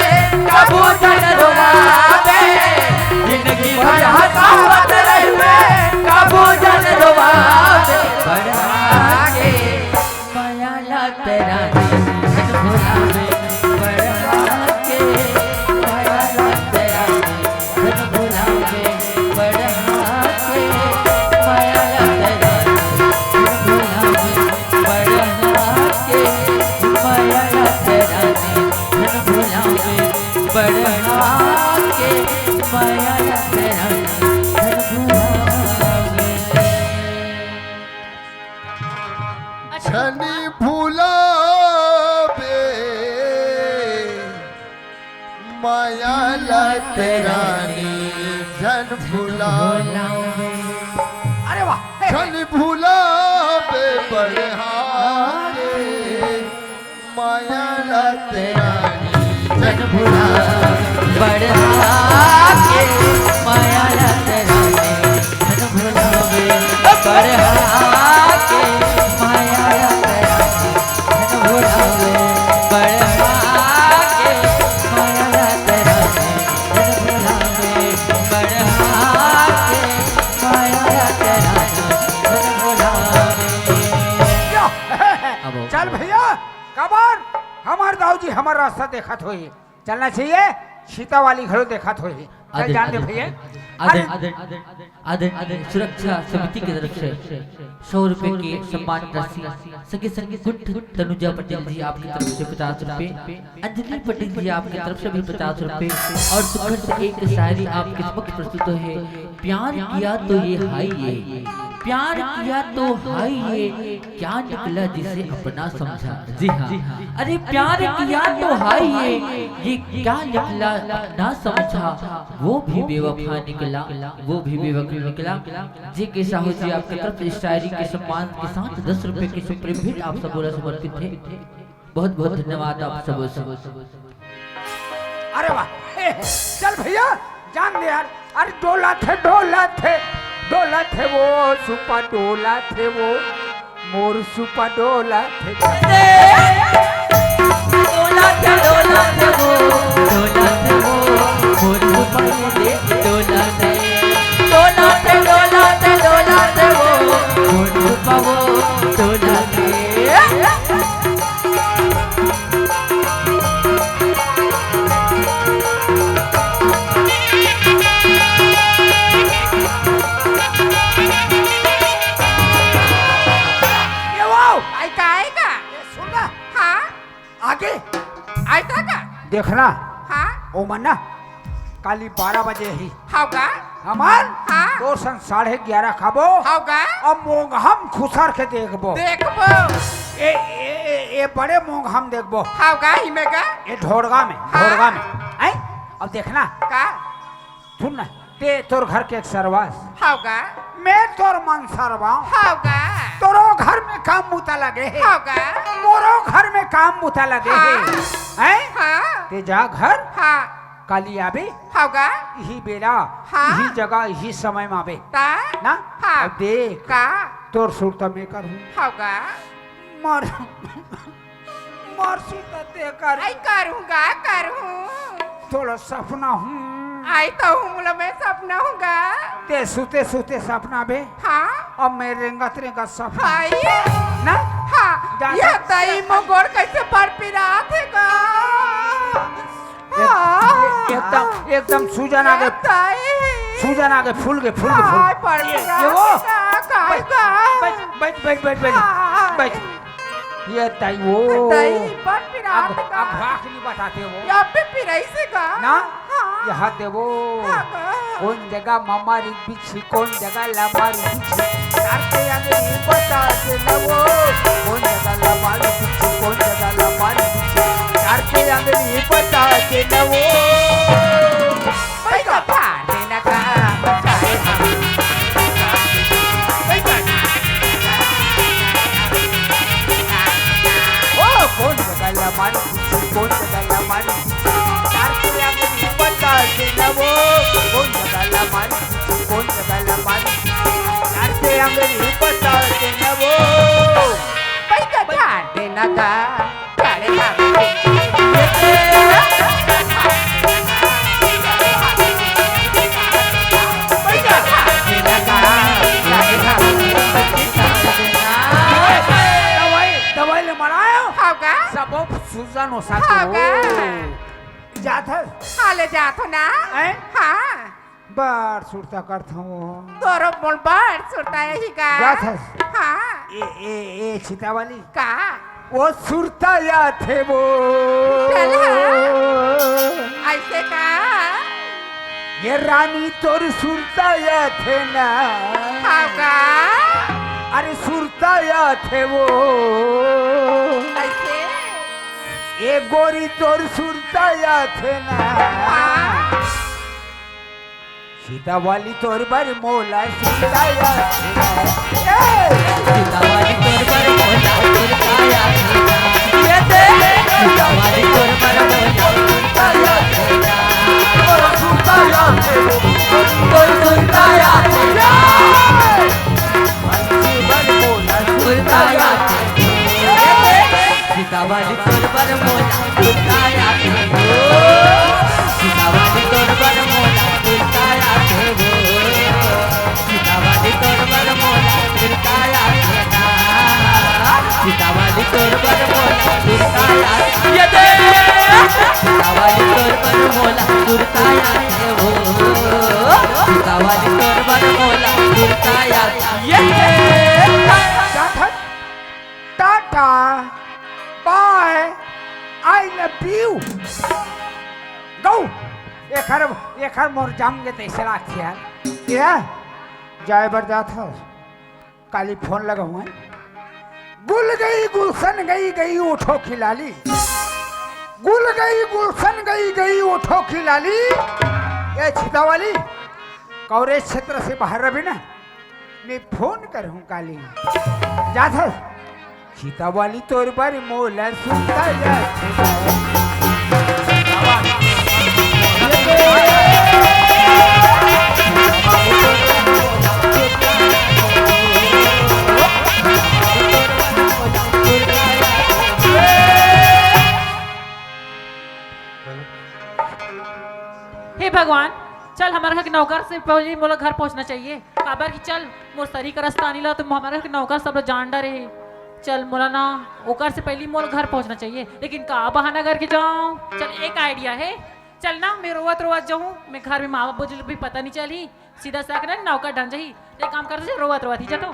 कबो झन रोवाबे। जिंदगी भर हंसावत रहिबे, कबो झन रोवाबे। बढ़ा के मया लत रानी झन भुलाबे। बढ़ा के मया लत रानी झन भुलाबे, बढ़ा के मया लत रानी झन भुलाबे, बढ़ा के मया लत रानी झन भुलाबे, बढ़ा के मया लत रानी झन भुलाबे। अच्छा। झन भुलाबे। मया लत रानी झन भुलाबे। अरे वाह। झन भुलाबे बढ़ा के। मया लत रानी झन भुलाबे। बढ़ा के मया लत रानी झन भुलाबे। बढ़ा के मया लत रानी झन भुलाबे, बढ़ा के मया लत रानी झन भुलाबे, बढ़ा के मया लत रानी झन भुलाबे। यो, अब चल भैया, कबर, हमार दाऊ जी हमार रास्ता देखत होई। चलना चाहिए, सीता वाली घरो देखत होई। चल आदर, जान दे आदर, भैया। आदर, अरे आदर, आदर, आदरणीय सुरक्षा समिति की तरफ से सौ रुपए की सम्मान राशि, संगे संगे गुट तनुजा पटेल जी आपकी तरफ से पचास रुपए, अंजलि पटेल जी आपकी तरफ से भी पचास रुपए और सुखर से एक शायरी आपके समक्ष प्रस्तुत है। प्यार किया तो ये हाय ये, प्यार किया तो हाय ये, क्या निकला जिसे अपना समझा। जी हाँ, अरे प्यार किया तो हाय ये, ये क्या निकला अपना समझा, वो भी बेवफा निकला, वो भी बेवफा निकला। जे के साहू जी आपके तरफ से इस शायरी के सम्मान के साथ दस रुपए की सुप्रीम हिट आप सबोला समर्पित है। बहुत बहुत धन्यवाद आप सबों से। अरे वाह, हे, हे, चल भैया, जान दे यार। अरे डोला थे, डोला थे, डोला थे वो, सुपा डोला थे वो, मोर सुपा डोला थे। डोला थे, डोला थे वो, डोला थे वो, मोर सुपा डोला थे। डोला थे, डोला थे, डोला थे वो, मोर सुपा वो, डोला थे। ये वो! आय का, आय का? ये सुन ना। हाँ। आगे। आय का का? देखना। ओ मन ना, काली बारह बजे ही। हव गा? हमन हाँ। तोर संग साढ़े ग्यारह खाबो। हव गा? अब मोंगहा म खुसर के देखबो। देखबो। ए, ए, ए, ए बड़े मोंगहा म देखबो। हव गा, इमे गा? ए ढोड़गा में, हाँ। ढोड़गा में। हैं? अब देखना। का? सुन ना, ते तोर घर के एक सरवास। हव गा? मैं तोर मन सरवाओं। हव गा? तोरो घर में काम बूता लगे हे। हव गा? मोरो घर में काम बूता लगे हे। हाँ। हैं? हाँ। ते जा घर। हाँ। काली आबे। हव गा? इही बेरा, हाँ। इही जगह, इही समय म आबे। ता? ना? हाँ। अब देख, का? तोर सुरता मैं करहूँ। हव गा? मोर, मोर सुरता ते कर। आई करहूँ गा, करहूँ। तोला सपना हूँ। आई तो हूँ, मोला मैं सपना हूँ गा। ते सुते सुते सपना बे। हाँ। अब मैं रेंगत रेंगत सपना। आई। ना? हाँ। जा, ये जा। तई मोर गोड़ कैसे पर पिरात हे गा। एक-, हाँ। एकदम, एकदम सूजन आगे, ए तई। सूजन आगे फूल गे, फूल गे, फूल। हाय, पर ये, पिरात ये वो। हे गा, काय बैठ, गा? बैठ, बैठ, बैठ, बैठ, बैठ। हाँ। बैठ। ये तई वो। तई, पर पिरात अग-, गा। अगवा के नहीं बताते वो। या पे पिराई से गा। ना? हाँ। यहाँ देवो। हाँ गा। कोन जगह ममा री बिच्छी, कोन जगह लमारी बिच्छी, चार के अंगली बता के नवो। कोन जगह लमारी बिच्छी, कोन जगह लमारी बिच्छी, चार के अंगली बता के नवो। पैसा फाड़ देना का, पैसा फाड़ देना का। ओ, कोन जगह लमारी बिच्छी, कोन जगह लमारी बिच्छी, चार के अंगली बता के नवो। कोन जगह लमारी बिच्छी, कोन जगह लमारी बिच्छी, चार के अंगली बता के नवो। पैसा फाड़ देना का, चार के अंगली दवाई, दवाई ले मरायो। हव गा? सबो सूजन ओसा के हव गा? हो। जात हस? हाँ, ले जात हो ना। हैं? हाँ। बड़ सुरता करत हवं। तोरो मोल बड़ सुरता हे ही गा। जात हस? हाँ। ए, ए, ए, छिता वाली। का? वो सुरता आथे वो। चल हाँ। ऐसे का? ये रानी तोर सुरता आथे ना। हव गा? अरे सुरता आथे वो। ऐसे? ए गोरी तोर सुरता आथे ना। हाँ। सीता वाली तोर बर मोला सुरता आथे ना। ए! सीता वाली तोर बर मोला सुरता आथे ना। ये दे। सीता वाली तोर बर मोला सुरता आथे ना। तोर सुरता आथे ना। तोर सुरता आथे ना। ए! सीता वाली तोर बर मोला सुरता आथे। सीता वाली तोर बर मोला सुरता आथे हो। सीता वाली तोर बर मोला सुरता आथे हो। सीता वाली तोर बर मोला सुरता आथे ना। सीता वाली तोर बर मोला सुरता आथे। ये दे। सीता वाली तोर बर मोला सुरता आथे हो। सीता वाली तोर बर मोला सुरता आथे। ये दे। टाटा, बाय, I love you। गौ, एखर, एखर मोर जम गे तइसे लागथे यार। ए, जाय बर जात हस, काली फोन लगाहूं। गुल गई गुलशन गई, गई ओठों की लाली। गुल गई गुलशन गई, गई ओठों की लाली। ए छिता वाली, कवरेज क्षेत्र से बाहर रबे ना। मैं फोन करहूं काली। जात हस? सीता वाली तोर बर मोला सुरता आथे। हे भगवान, चल, हमर घर के नौकर से पहली मोला घर पहुंचना चाहिए। काबर कि चल, मोर सरीर के रस्ता आनी ला, तो हमर घर के नौकर सब ला जान डरे हे। चल, मोला ना ओकर से पहली मोला घर पहुंचना चाहिए। लेकिन का बहाना करके जाऊं? चल, एक idea हे। चल ना, मैं रोवत रोवत जाऊं, मैं घर में माँ बाप बुजुर्ग भी पता नहीं चलही, सीधा साकन नौकर ढंग जाही। एक काम कर, रोवत रोवत ही जा तो।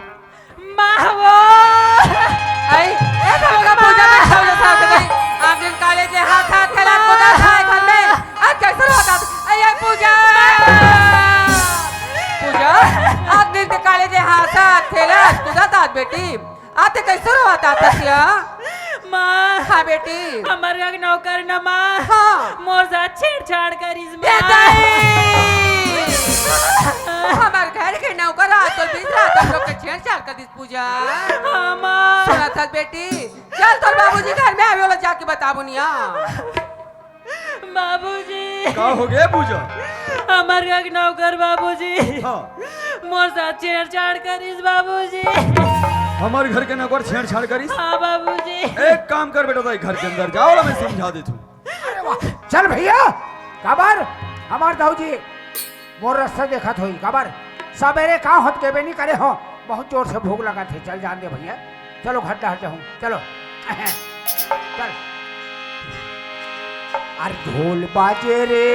माँ वो। आई, ए, तो होगा पूजा में सब लोग साथ में। आप दिन काले के हाथ हाथ खेला, पूजा था घर में। अब कैसे बेटी, आते कैसे रोवत आतस या? माँ, हाँ बेटी। हमर घर के नौकर न माँ, हाँ। मोर साथ छेड़छाड़ करिस माँ। ए दाई! हमर घर के नौकर आ तो बीच रात हम लोग के छेड़छाड़ कर दिस पूजा। हाँ माँ। सुनत हस बेटी, चल तोर बाबूजी घर में आवे वाला जाके बताबो निया। बाबूजी। का हो गया पूजा? हमर घर के नौकर बाबूजी। हाँ। मोर साथ छेड़छाड़ करिस बाबूजी। हमर घर के नौकर छेड़छाड़ करिस? हाँ बाबूजी। एक काम कर बेटा, दाई घर के अंदर जाओ, मैं समझा देथों। अरे वाह, चल भैया, काबर हमर दाऊजी मोर रस्ता देखत होई, काबर सबेरे का होत गेबे नहीं करे हो, बहुत जोर से भूख लगत हे, चल जान दे भैया। चलो घर डहर जाहूं, चलो। चल। अरे ढोल बाजे रे,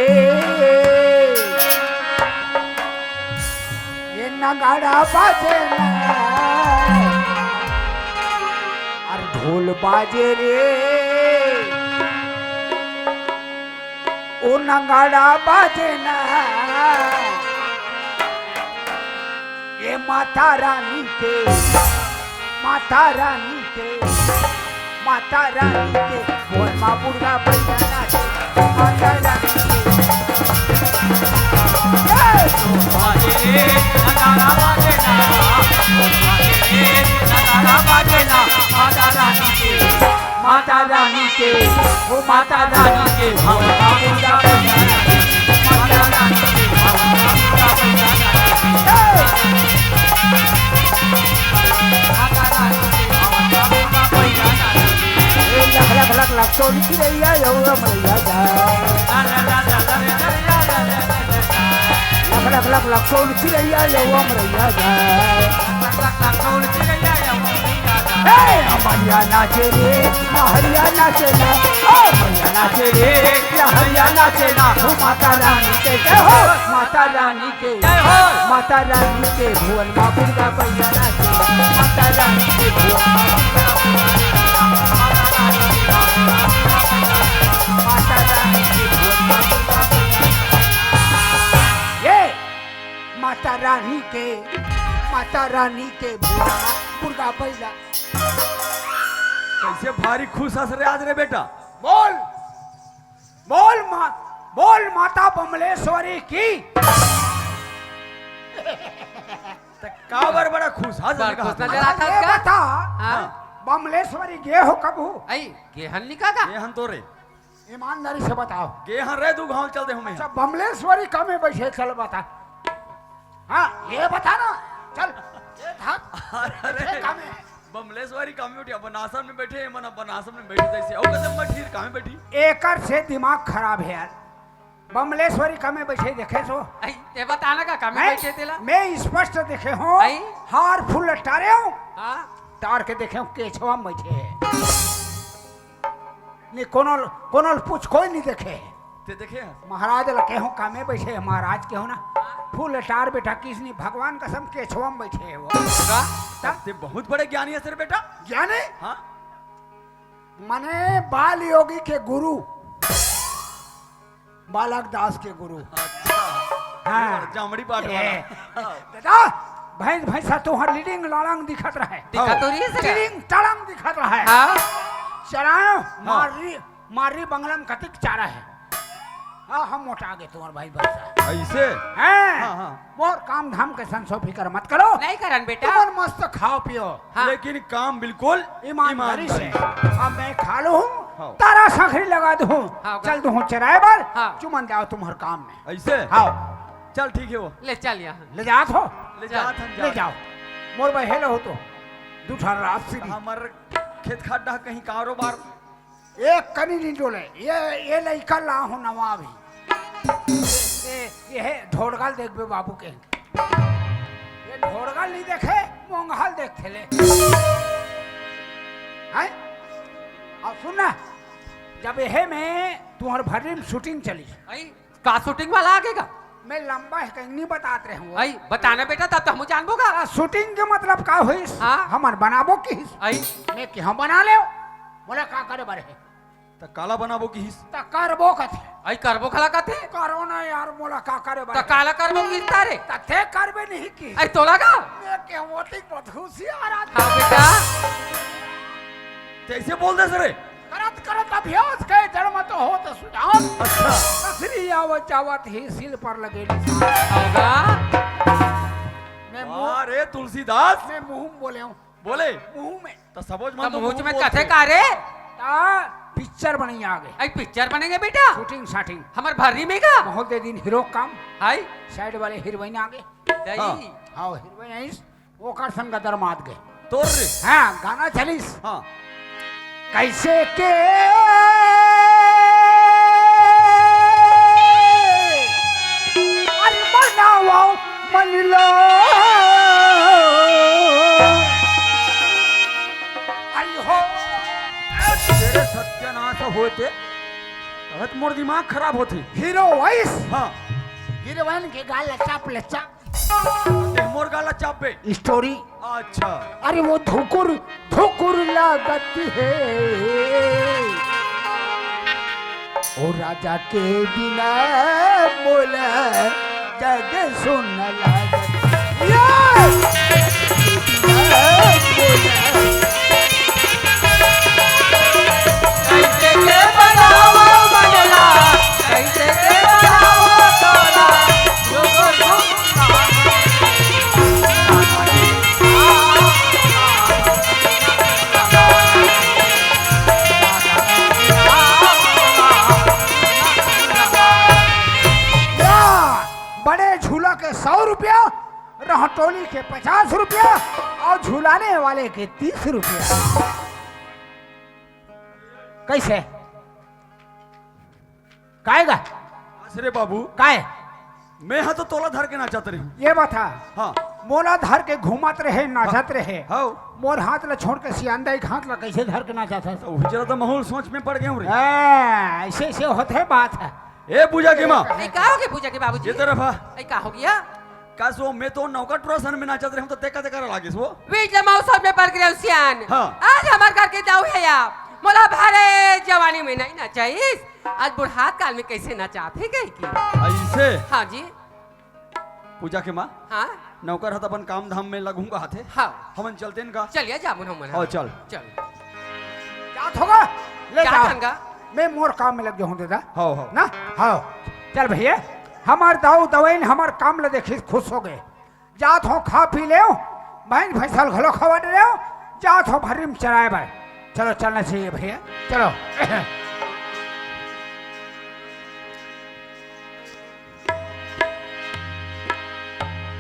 ये नगाड़ा बाजे ना। अरे ढोल बाजे रे, ओ नगाड़ा बाजे ना। ये माता रानी के, माता रानी के, माता रानी के, बोल माँ बुढ़ा भैया नाचे, माता रानी के। ए! माता रानी के, ओ माता रानी के, माता रानी के, माता रानी के, माता रानी के, ए, लख, लख, लख, लख, सोन चिरैया, यौ रमैया जाए। लख, लख, लख, लख, सोन चिरैया, यौ रमैया जाए। ए, अमरिया नाचे रे, लहरिया नाचे ना। ओ, अमरिया नाचे रे, लहरिया नाचे ना। ओ, माता रानी के जय हो, माता रानी के जय हो। माता रानी के भुवन माँ दुर्गा मैया नाचे। माता रानी के भुवन माँ दुर्गा मैया नाचे। माता रानी के भुवन माँ दुर्गा मैया नाचे। ये माता रानी के, माता रानी के भुवन माँ दुर्गा मैया। कैसे भारी खुश हस रे आज रे बेटा। बोल, बोल माँ, बोल माता बमलेश्वरी की। त काबर बड़ा खुश हस बड़ रे खुश कहा नजर तू? आता ये का? बता, हाँ। बमलेश्वरी गे हो कभू? आई, गेहन निका का? गेहन तो रे। ईमानदारी से बताओ। गेहन रे दू घाव चल दे हूँ मैं। अच्छा, बमलेश्वरी कमे बैठे, चल बता। हाँ, ये बता ना। चल, ये था। अरे, ये कमे। बमलेश्वरी कमे बैठी, अपन आसन में बैठे, मन अपन आसन में बैठे जैसे। और कदम बैठी, कहाँ बैठी? एकर से दिमाग खराब है यार। बमलेश्वरी कमे बैठे देखे सो। आई, ये बताना का कमे हैं? बैठे तेला? मैं स्पष्ट देखे हूँ। आई? हार फूल टारे हूँ। हाँ। टार के देखे हूँ, केछवा में बैठे है। नहीं, कोनो, कोनो पूछ कोई नहीं देखे है। ते देखे हस? महाराज ल केहू कामे बैठे हे, महाराज केहू ना। फूल टार बेटा किसनी भगवान कसम केछवा में बैठे हे वो। का? तब ते बहुत बड़े ज्ञानी हस रे बेटा। ज्ञानी? हाँ। मने बाल योगी के गुरु, बालक दास के गुरु। अच्छा। हाँ। ये जामड़ी पाट ए, वाला। दादा, भैंस भैंसा तोहर लिडिंग लाड़ंग दिखत रहे। दिखत तो रही है सर। टिडिंग टड़ंग दिखत रहे। हाँ। चरायो, हाँ। मारी मारी बंगला में कतिक चारा है। हाँ, हम मोटा आगे तुम्हार भाई बच्चा। ऐसे? हैं? हाँ, हाँ। मोर काम धाम के संसो फिकर मत करो। नहीं करन बेटा। तुमन मस्त खाओ पियो। हाँ। लेकिन काम बिल्कुल ईमानदारी से। ईमानदारी से। अब मैं खा लूँ हूँ, हाँ। तारा सांखरी लगा दूँ हूँ, हाँ, चल दूँ हूँ चराए बर, हाँ। चुमन जाओ तुम्हार काम में। ऐसे? हाँ। चल ठीक है वो। ले चल यहाँ। ले जात हो? ले जात हम ले जात। जाओ। मोर बहेल हो तो। दू ठन रात से भी। हमर खेत खाट डहा कहीं कारोबार एक कनी नहीं डोले। ये, ये लइका ला हो नवा भी। ये, ये, ये ढोड़गल देखबे बाबू के। ये ढोड़गल नहीं देखे, मोंगहल देखथे ले। हैं? अब सुन ना, जब यहे में तुम्हार भर्री में shooting चली। आई? का shooting वाला आगे का? मैं लंबा है, कहीं नहीं बतात रहे हूँ। आई, बताना बेटा, तब तो हम जानबो का। आ, shooting के मतलब का होइस? हाँ। हमन बनाबो किहिस? आई। मैं केहू बना ले, बोला का करे बर हे? त काला बनाबो किहिस? त करबो कथे। अई करबो काला कथे? करो ना यार, मोला का करे त बर? काला करबो किहिस तारे? त ते करबे नहीं किहिस। अई तोला का? मैं के होती बहुत होशियार आदमी। हाँ बेटा। तैसे बोल दे सरे। करत करत अभ्यास के जन्म तो होत सुजान। अच्छा। कसरी आवत जावत ही सिल पर लगे निशान। होगा। मैं मुंह, अरे तुलसीदास। मैं मुंह में बोले हूँ। बोले? मुंह में। त सबोच मन त तो मुंह मुंह में बोलथे। कथे का रे? ता पिक्चर बनी आगे। अई पिक्चर बनेगे बेटा? शूटिंग शाटिंग। हमर भर्री में का? बहुत दे दिन हीरो काम। हाय। साइड वाले हीरोइन आगे। दई। हाँ। हाँ, हीरोइन आइस, ओकर संग दरमाद गए। तोर रे? हाँ, गाना चलिस। हाँ। कैसे के अरे मनावा मन ला। अरे हो। तेरे सत्यानाश होते। अबे तो मोर दिमाग खराब होती। Hero voice. हाँ। हीरोइन के गाल लचाप लचाप। देख मोर गाला चापे। स्टोरी। अच्छा। अरे वो धुकुर धुकुर लागत है। ओ राजा के बिना मोला जग सुन लागत। ये! कैसे के बनावा मनला, कैसे के बनावा तोला, बड़े झूला के सौ रुपया, रहटोली के पचास रुपया और झुलाने वाले के तीस रुपया। कैसे? काय गा? अरे बाबू। काय? मैं हा तो तोला धर के नाचत रही हूँ। ये बता। हाँ। मोला धर के घूमत रहे, नाचत हाँ। रहे। हाँ। मोर हाथ ला छोड़ के सियान दाई के हाथ ला कैसे धर के नाचत है? तो उजरा तो माहौल सोच में पड़ गए हूँ रे। ए, ऐसे ऐसे होते है बात है। ए पूजा के माँ। ए, का हो गए पूजा के बाबूजी? ये तरफ आ। ए, का हो गया? का सो मैं तो नौका ट्रोसन में नाचत रहे हूँ तो तेका तेका लागिस वो। बीच लमाऊ सब में पड़ गए सियान। हाँ। आज हमार घर के दाऊ है या। मोला भरे जवानी में नहीं नाचाइस। आज बुढ़ात काल में कैसे नचात हे कहि के। ऐसे? हाँ जी। पूजा के माँ, हाँ? नौकर ह त अपन काम धाम में लगहूँ कहाथे। हाँ। हमन चलतेन का? चलिए जा, हमन, हमन। हाँ, चल। चल। जात होगा? ले जात जाओ। हन गा। मैं मोर काम में लग गया हूँ दादा। हाँ, हाँ। ना? हाँ। चल भैया, हमार दाऊ दवई ने हमार काम ला देखिस, खुश हो गए। जात हो, खा पी लेव, भैंस भैंसा ल घलो खवा डरेव, जात हो भर्री में चराए बर। चलो, चलना चाहिए भैया, चलो।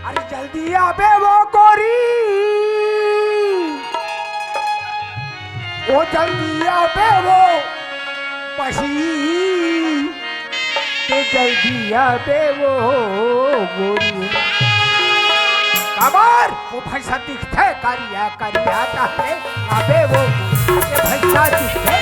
अरे जल्दी आबे वो गोरी, ओ जल्दी आबे वो पसी। ते जल्दी आबे वो गोरी। काबर? वो भैंसा दिखथे करिया करिया, तहले आबे वो गोरी। ये भैंसा दिखथे।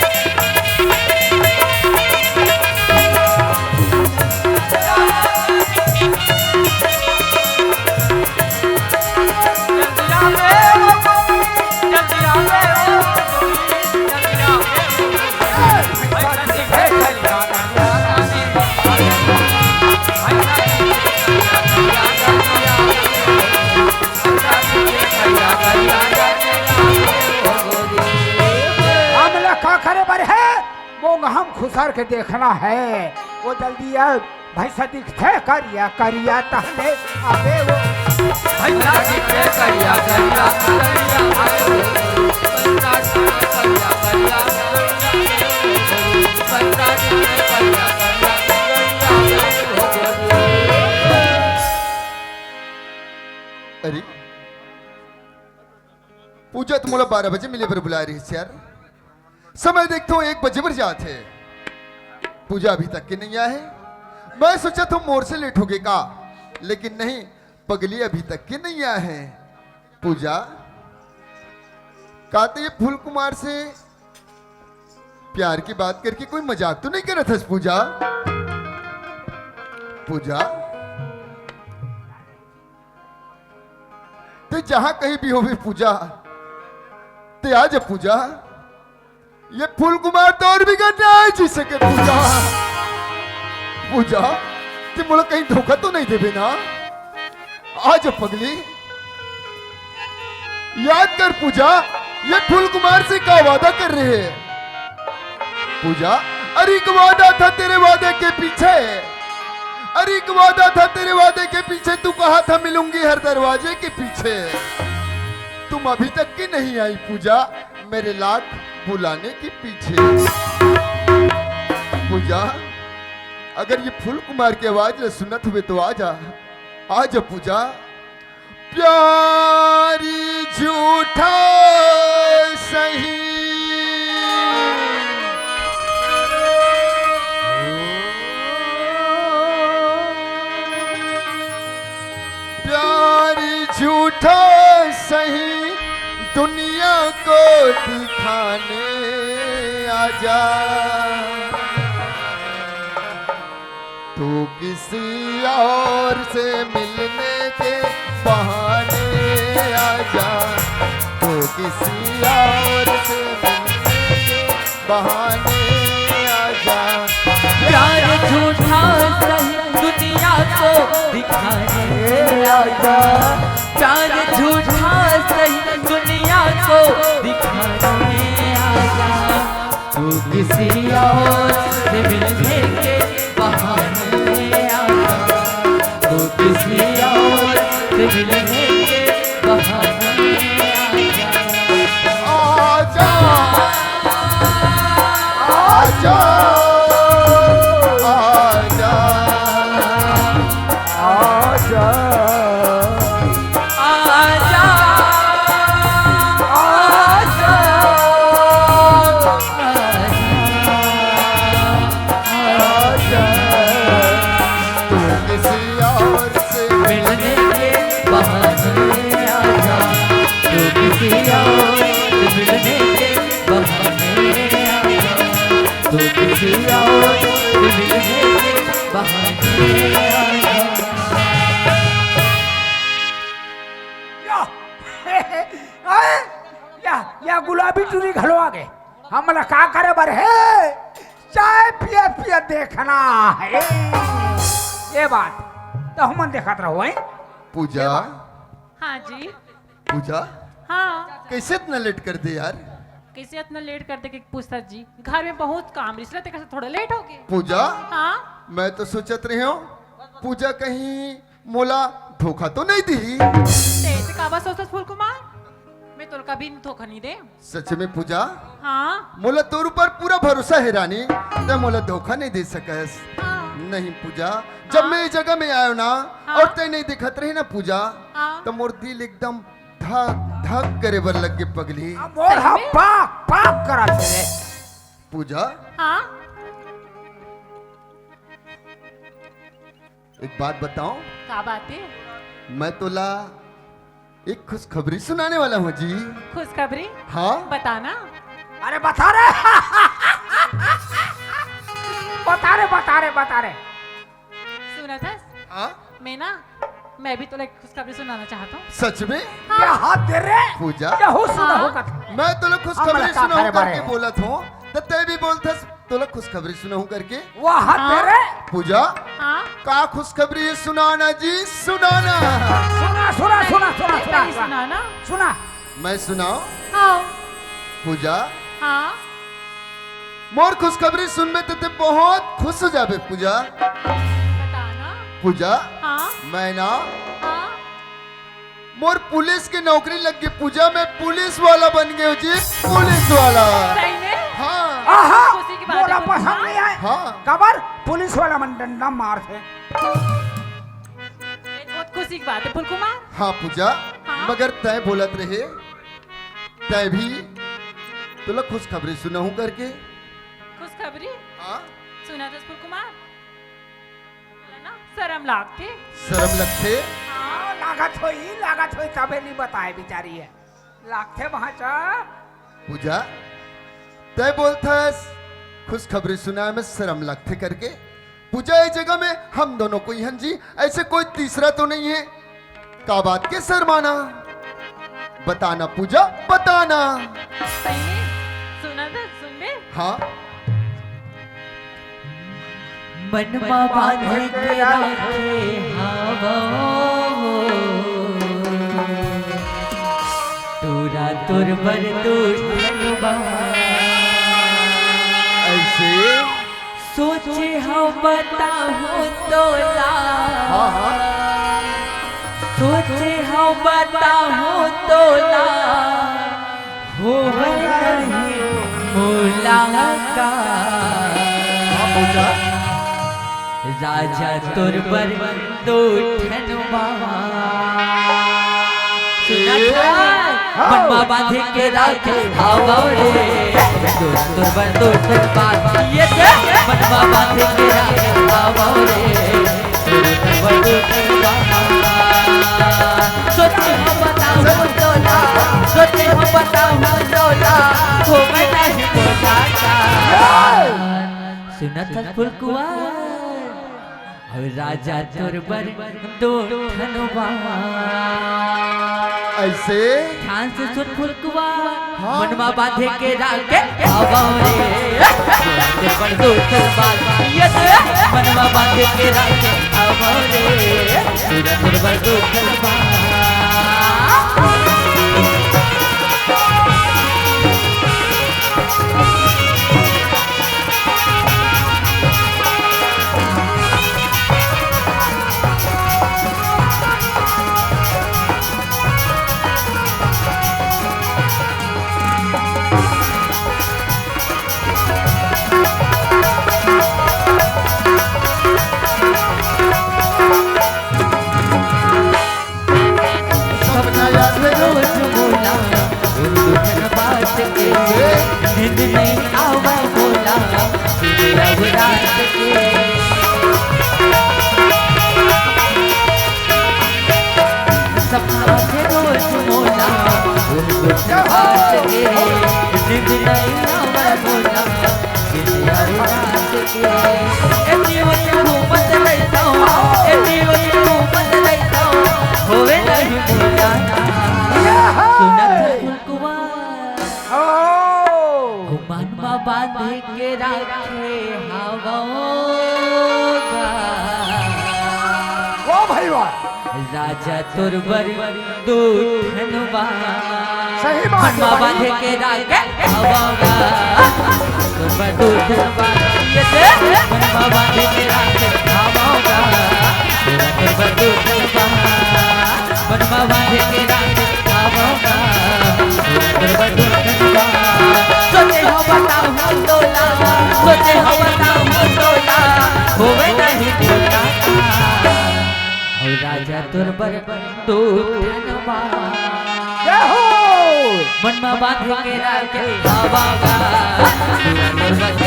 हमला का करे बर हे? मोंगहा म खुसर के देखना हे। वो जल्दी आ, भैंसा दिखथे करिया करिया, तहले आबे वो। भैंसा दिखथे करिया करिया, करिया, करिया, करिया, करिया। अरे, पूजा तो मोला बारह बजे मिले बर बुलाए रहिस यार। समय देखथों, एक बजे बर जात हे। पूजा अभी तक के नहीं आए हे। मैं सोचत हों मोर से लेट होगे का, लेकिन नहीं, पगली अभी तक के नहीं आए हे। पूजा, का ते ये फूल कुमार से प्यार की बात करके कोई मजाक तो नहीं करत हस पूजा? पूजा, ते जहां कहीं भी होबे पूजा, ते आ जा पूजा। ये फूल कुमार तो और बिगड़ जाए जी सके। पूजा, पूजा, ते मोला कहीं धोखा तो नहीं देबे ना? आ जा पगली, याद कर पूजा, ये फूल कुमार से का वादा कर रहे हैं? पूजा, अरे एक वादा था तेरे वादे के पीछे, अरे एक वादा था तेरे वादे के पीछे, तू कहा था मिलूंगी हर दरवाजे के पीछे। तुम अभी तक की नहीं आई पूजा, मेरे लाख बुलाने के पीछे। पूजा, अगर ये फूल कुमार की आवाज ला सुनत हुए तो आ जा, आ जा पूजा। प्यार झूठा सही, प्यार झूठा सही, दुनिया को दिखाने आजा। तू किसी और से मिलने के बहाने आजा, तू किसी और से मिलने के बहाने आजा। प्यार झूठा सही, दुनिया को दिखाने आजा। प्यार झूठा सही, दुनिया को दिखाने आजा। तू किसी और से मिलने के बहाने आजा, तू किसी और से मिलने के बहाने आजा। आजा, आजा, आजा, आजा। आजा, आजा, आजा। तू किसी और से मिलने के बहाने आजा, तू किसी और से मिलने के बहाने आजा, तू किसी और से मिलने के बहाने आजा। या, अरे, या, या गुलाबी टूरी घलो आ गे। हमला का करे बर हे? चाय पियत पियत देखना हे। ये बात तो हमन देखत रहो, हैं? पूजा। हाँ जी। पूजा। हाँ। कैसे इतना लेट कर दे यार? कैसे इतना लेट कर दे के पूछता जी? घर में बहुत काम रिस रहा, तेरे से थोड़ा लेट हो गए। पूजा। हाँ। मैं तो सोचत रहे हूँ, पूजा कहीं मोला धोखा तो नहीं दी? तेरे से काबर सोचत फूल कुमार? मैं तोला कभी धोखा नहीं दे। सच में पूजा? हाँ। मोला तोर ऊपर पूरा भरोसा हे रानी, तैं मोला धोखा नहीं दे सकस। हाँ। नहीं पूजा, जब हाँ। मैं ये जगह में आयो ना हाँ। और तैं नहीं दिखत रहे ना पूजा, हाँ। तो मोर दिल एकदम धक धक करे बर लग गे पगली। अब मोर सही हा में? पाक पाक करत हे रे। पूजा? हाँ। एक बात बताओ। का बात है? मैं तोला एक खुशखबरी सुनाने वाला हूँ जी। खुशखबरी? हाँ। बताना। अरे बता रे। बता रे, बता रे, बता रे। सुना था? हाँ। मैं ना, मैं भी तोला एक खुशखबरी सुनाना चाहता हूँ। सच में? हाँ। ये हाथ दे रे। पूजा। ये हो सुना हाँ। हो कथा। मैं तोला खुशखबरी सुनाऊँ करके बोलत हूँ, तो तैं भी बोलथस तोला खुशखबरी सुनाहूँ करके। वाह, हाँ। तेरे। पूजा। हाँ। का खुशखबरी हे? सुनाना जी, सुनाना। सुना, सुना, नहीं, सुना, सुना, नहीं, सुना, नहीं सुना। सुनाना। सुना। मैं सुनाऊँ? हाँ। पूजा। हाँ। मोर खुशखबरी सुनबे त तैं बहुत खुश हो जाबे पूजा। बताना। पूजा। हाँ। मैं ना हाँ। मोर पुलिस के नौकरी लग गे पूजा, मैं पुलिस वाला बन गयो जी, पुलिस वाला। सही में? हाँ। आहा, खुशी की बात है, मोला पसंद नहीं आए। हाँ। काबर? पुलिस वाला मन डंडा मारथे। ये बहुत खुशी की बात है, फूल कुमार। हाँ पूजा, हाँ। मगर तैं बोलत रहे, तैं भी तोला खुशखबरी सुनाहूँ करके। खुशखबरी? हाँ। सुना था फूल कुमार? बोला ना, शरम लागथे। शरम लगथे? हाँ, लागत होही, लागत होही, तभे नहीं बताए बिचारी हे। लागथे भांचा। पूजा, तैं बोलथस, खुशखबरी सुनाए में शरम लगथे करके। पूजा, ये जगह में हम दोनों कोई हन जी, ऐसे कोई तीसरा तो नहीं है। का बात के शर्माना? बताना पूजा, बताना। सही में? सुना था? हाँ। मन मा बांध के राखे हावव, टूरा तोर बर दू ठन बात। ऐसे? सोचे हव बताहूँ तोला। हाँ, हाँ। सोचे हव बताहूँ तोला, होवय नहीं मुलाकात। हाँ, पूछा। राजा तोर बर दू ठन बात। सुनत हस? हाँ। मन मा बांध के राखे हावव रे, टूरा तोर बर दू ठन बात। ये दे, मन मा बांध के राखे हावव रे, टूरा तोर बर दू ठन बात। सोचे हव बताहूँ तोला, सोचे हव बताहूँ तोला, होवय नहीं मुलाकात। सुनत हस फुलकुँवर? अउ राजा तोर बर दू ठन बात। ऐसे? ध्यान से सुन फुलकुँवर। हाँ। मन मा बांध के राखे हावव रे, टूरा तोर बर दू ठन बात। ये दे, मन मा बांध के राखे हावव रे, टूरा तोर बर दू ठन बात। सपना आथे रोज मोला, उन दू ठन बात के, नींद नइ आवय मोला, दिन अउ रात के। सपना आथे रोज मोला, उन दू ठन बात के, नींद नइ आवय मोला, दिन अउ रात के। एती ओती घूमत रहिथँव, एती ओती घूमत रहिथँव, होवय नहीं मुलाकात। सुनत हस फुलकुँवर? ओ। अउ मन मा बांध के राखे हावव गा। वाह भाई वाह। राजा तोर बर दू ठन बात। सही बात है मन मा भाई। बांध के राखे हावव गा। तोर बर दू ठन बात। ये दे, मन मा बांध के राखे हावव गा। तोर बर दू ठन बात। मन मा बांध के राखे हावव गा। तोर बर दू ठन बात। सोचे हव बताहूँ तोला, सोचे हव बताहूँ तोला, होवय नहीं मुलाकात। अउ राजा तोर बर दू ठन बात। जय हो। मन मा बांध के राखे हावव गा। मन मा बांध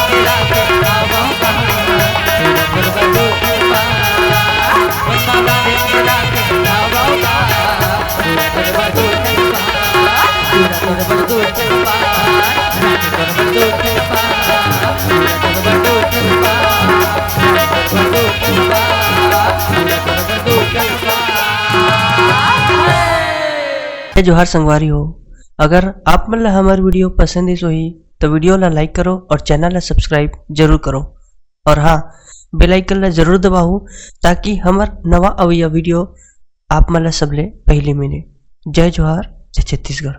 के राखे हावव गा। मन मा बांध के राखे हावव गा। जय जोहार संगवारी हो, अगर आप मन ला हमर video पसंद आइस होही, तो video ला like करो और channel ला subscribe जरूर करो। और हाँ, bell icon ला जरूर दबाहू, ताकि हमर नवा अवइया video आप मन ला सबले पहली मिले। जय जोहार, जय छत्तीसगढ़।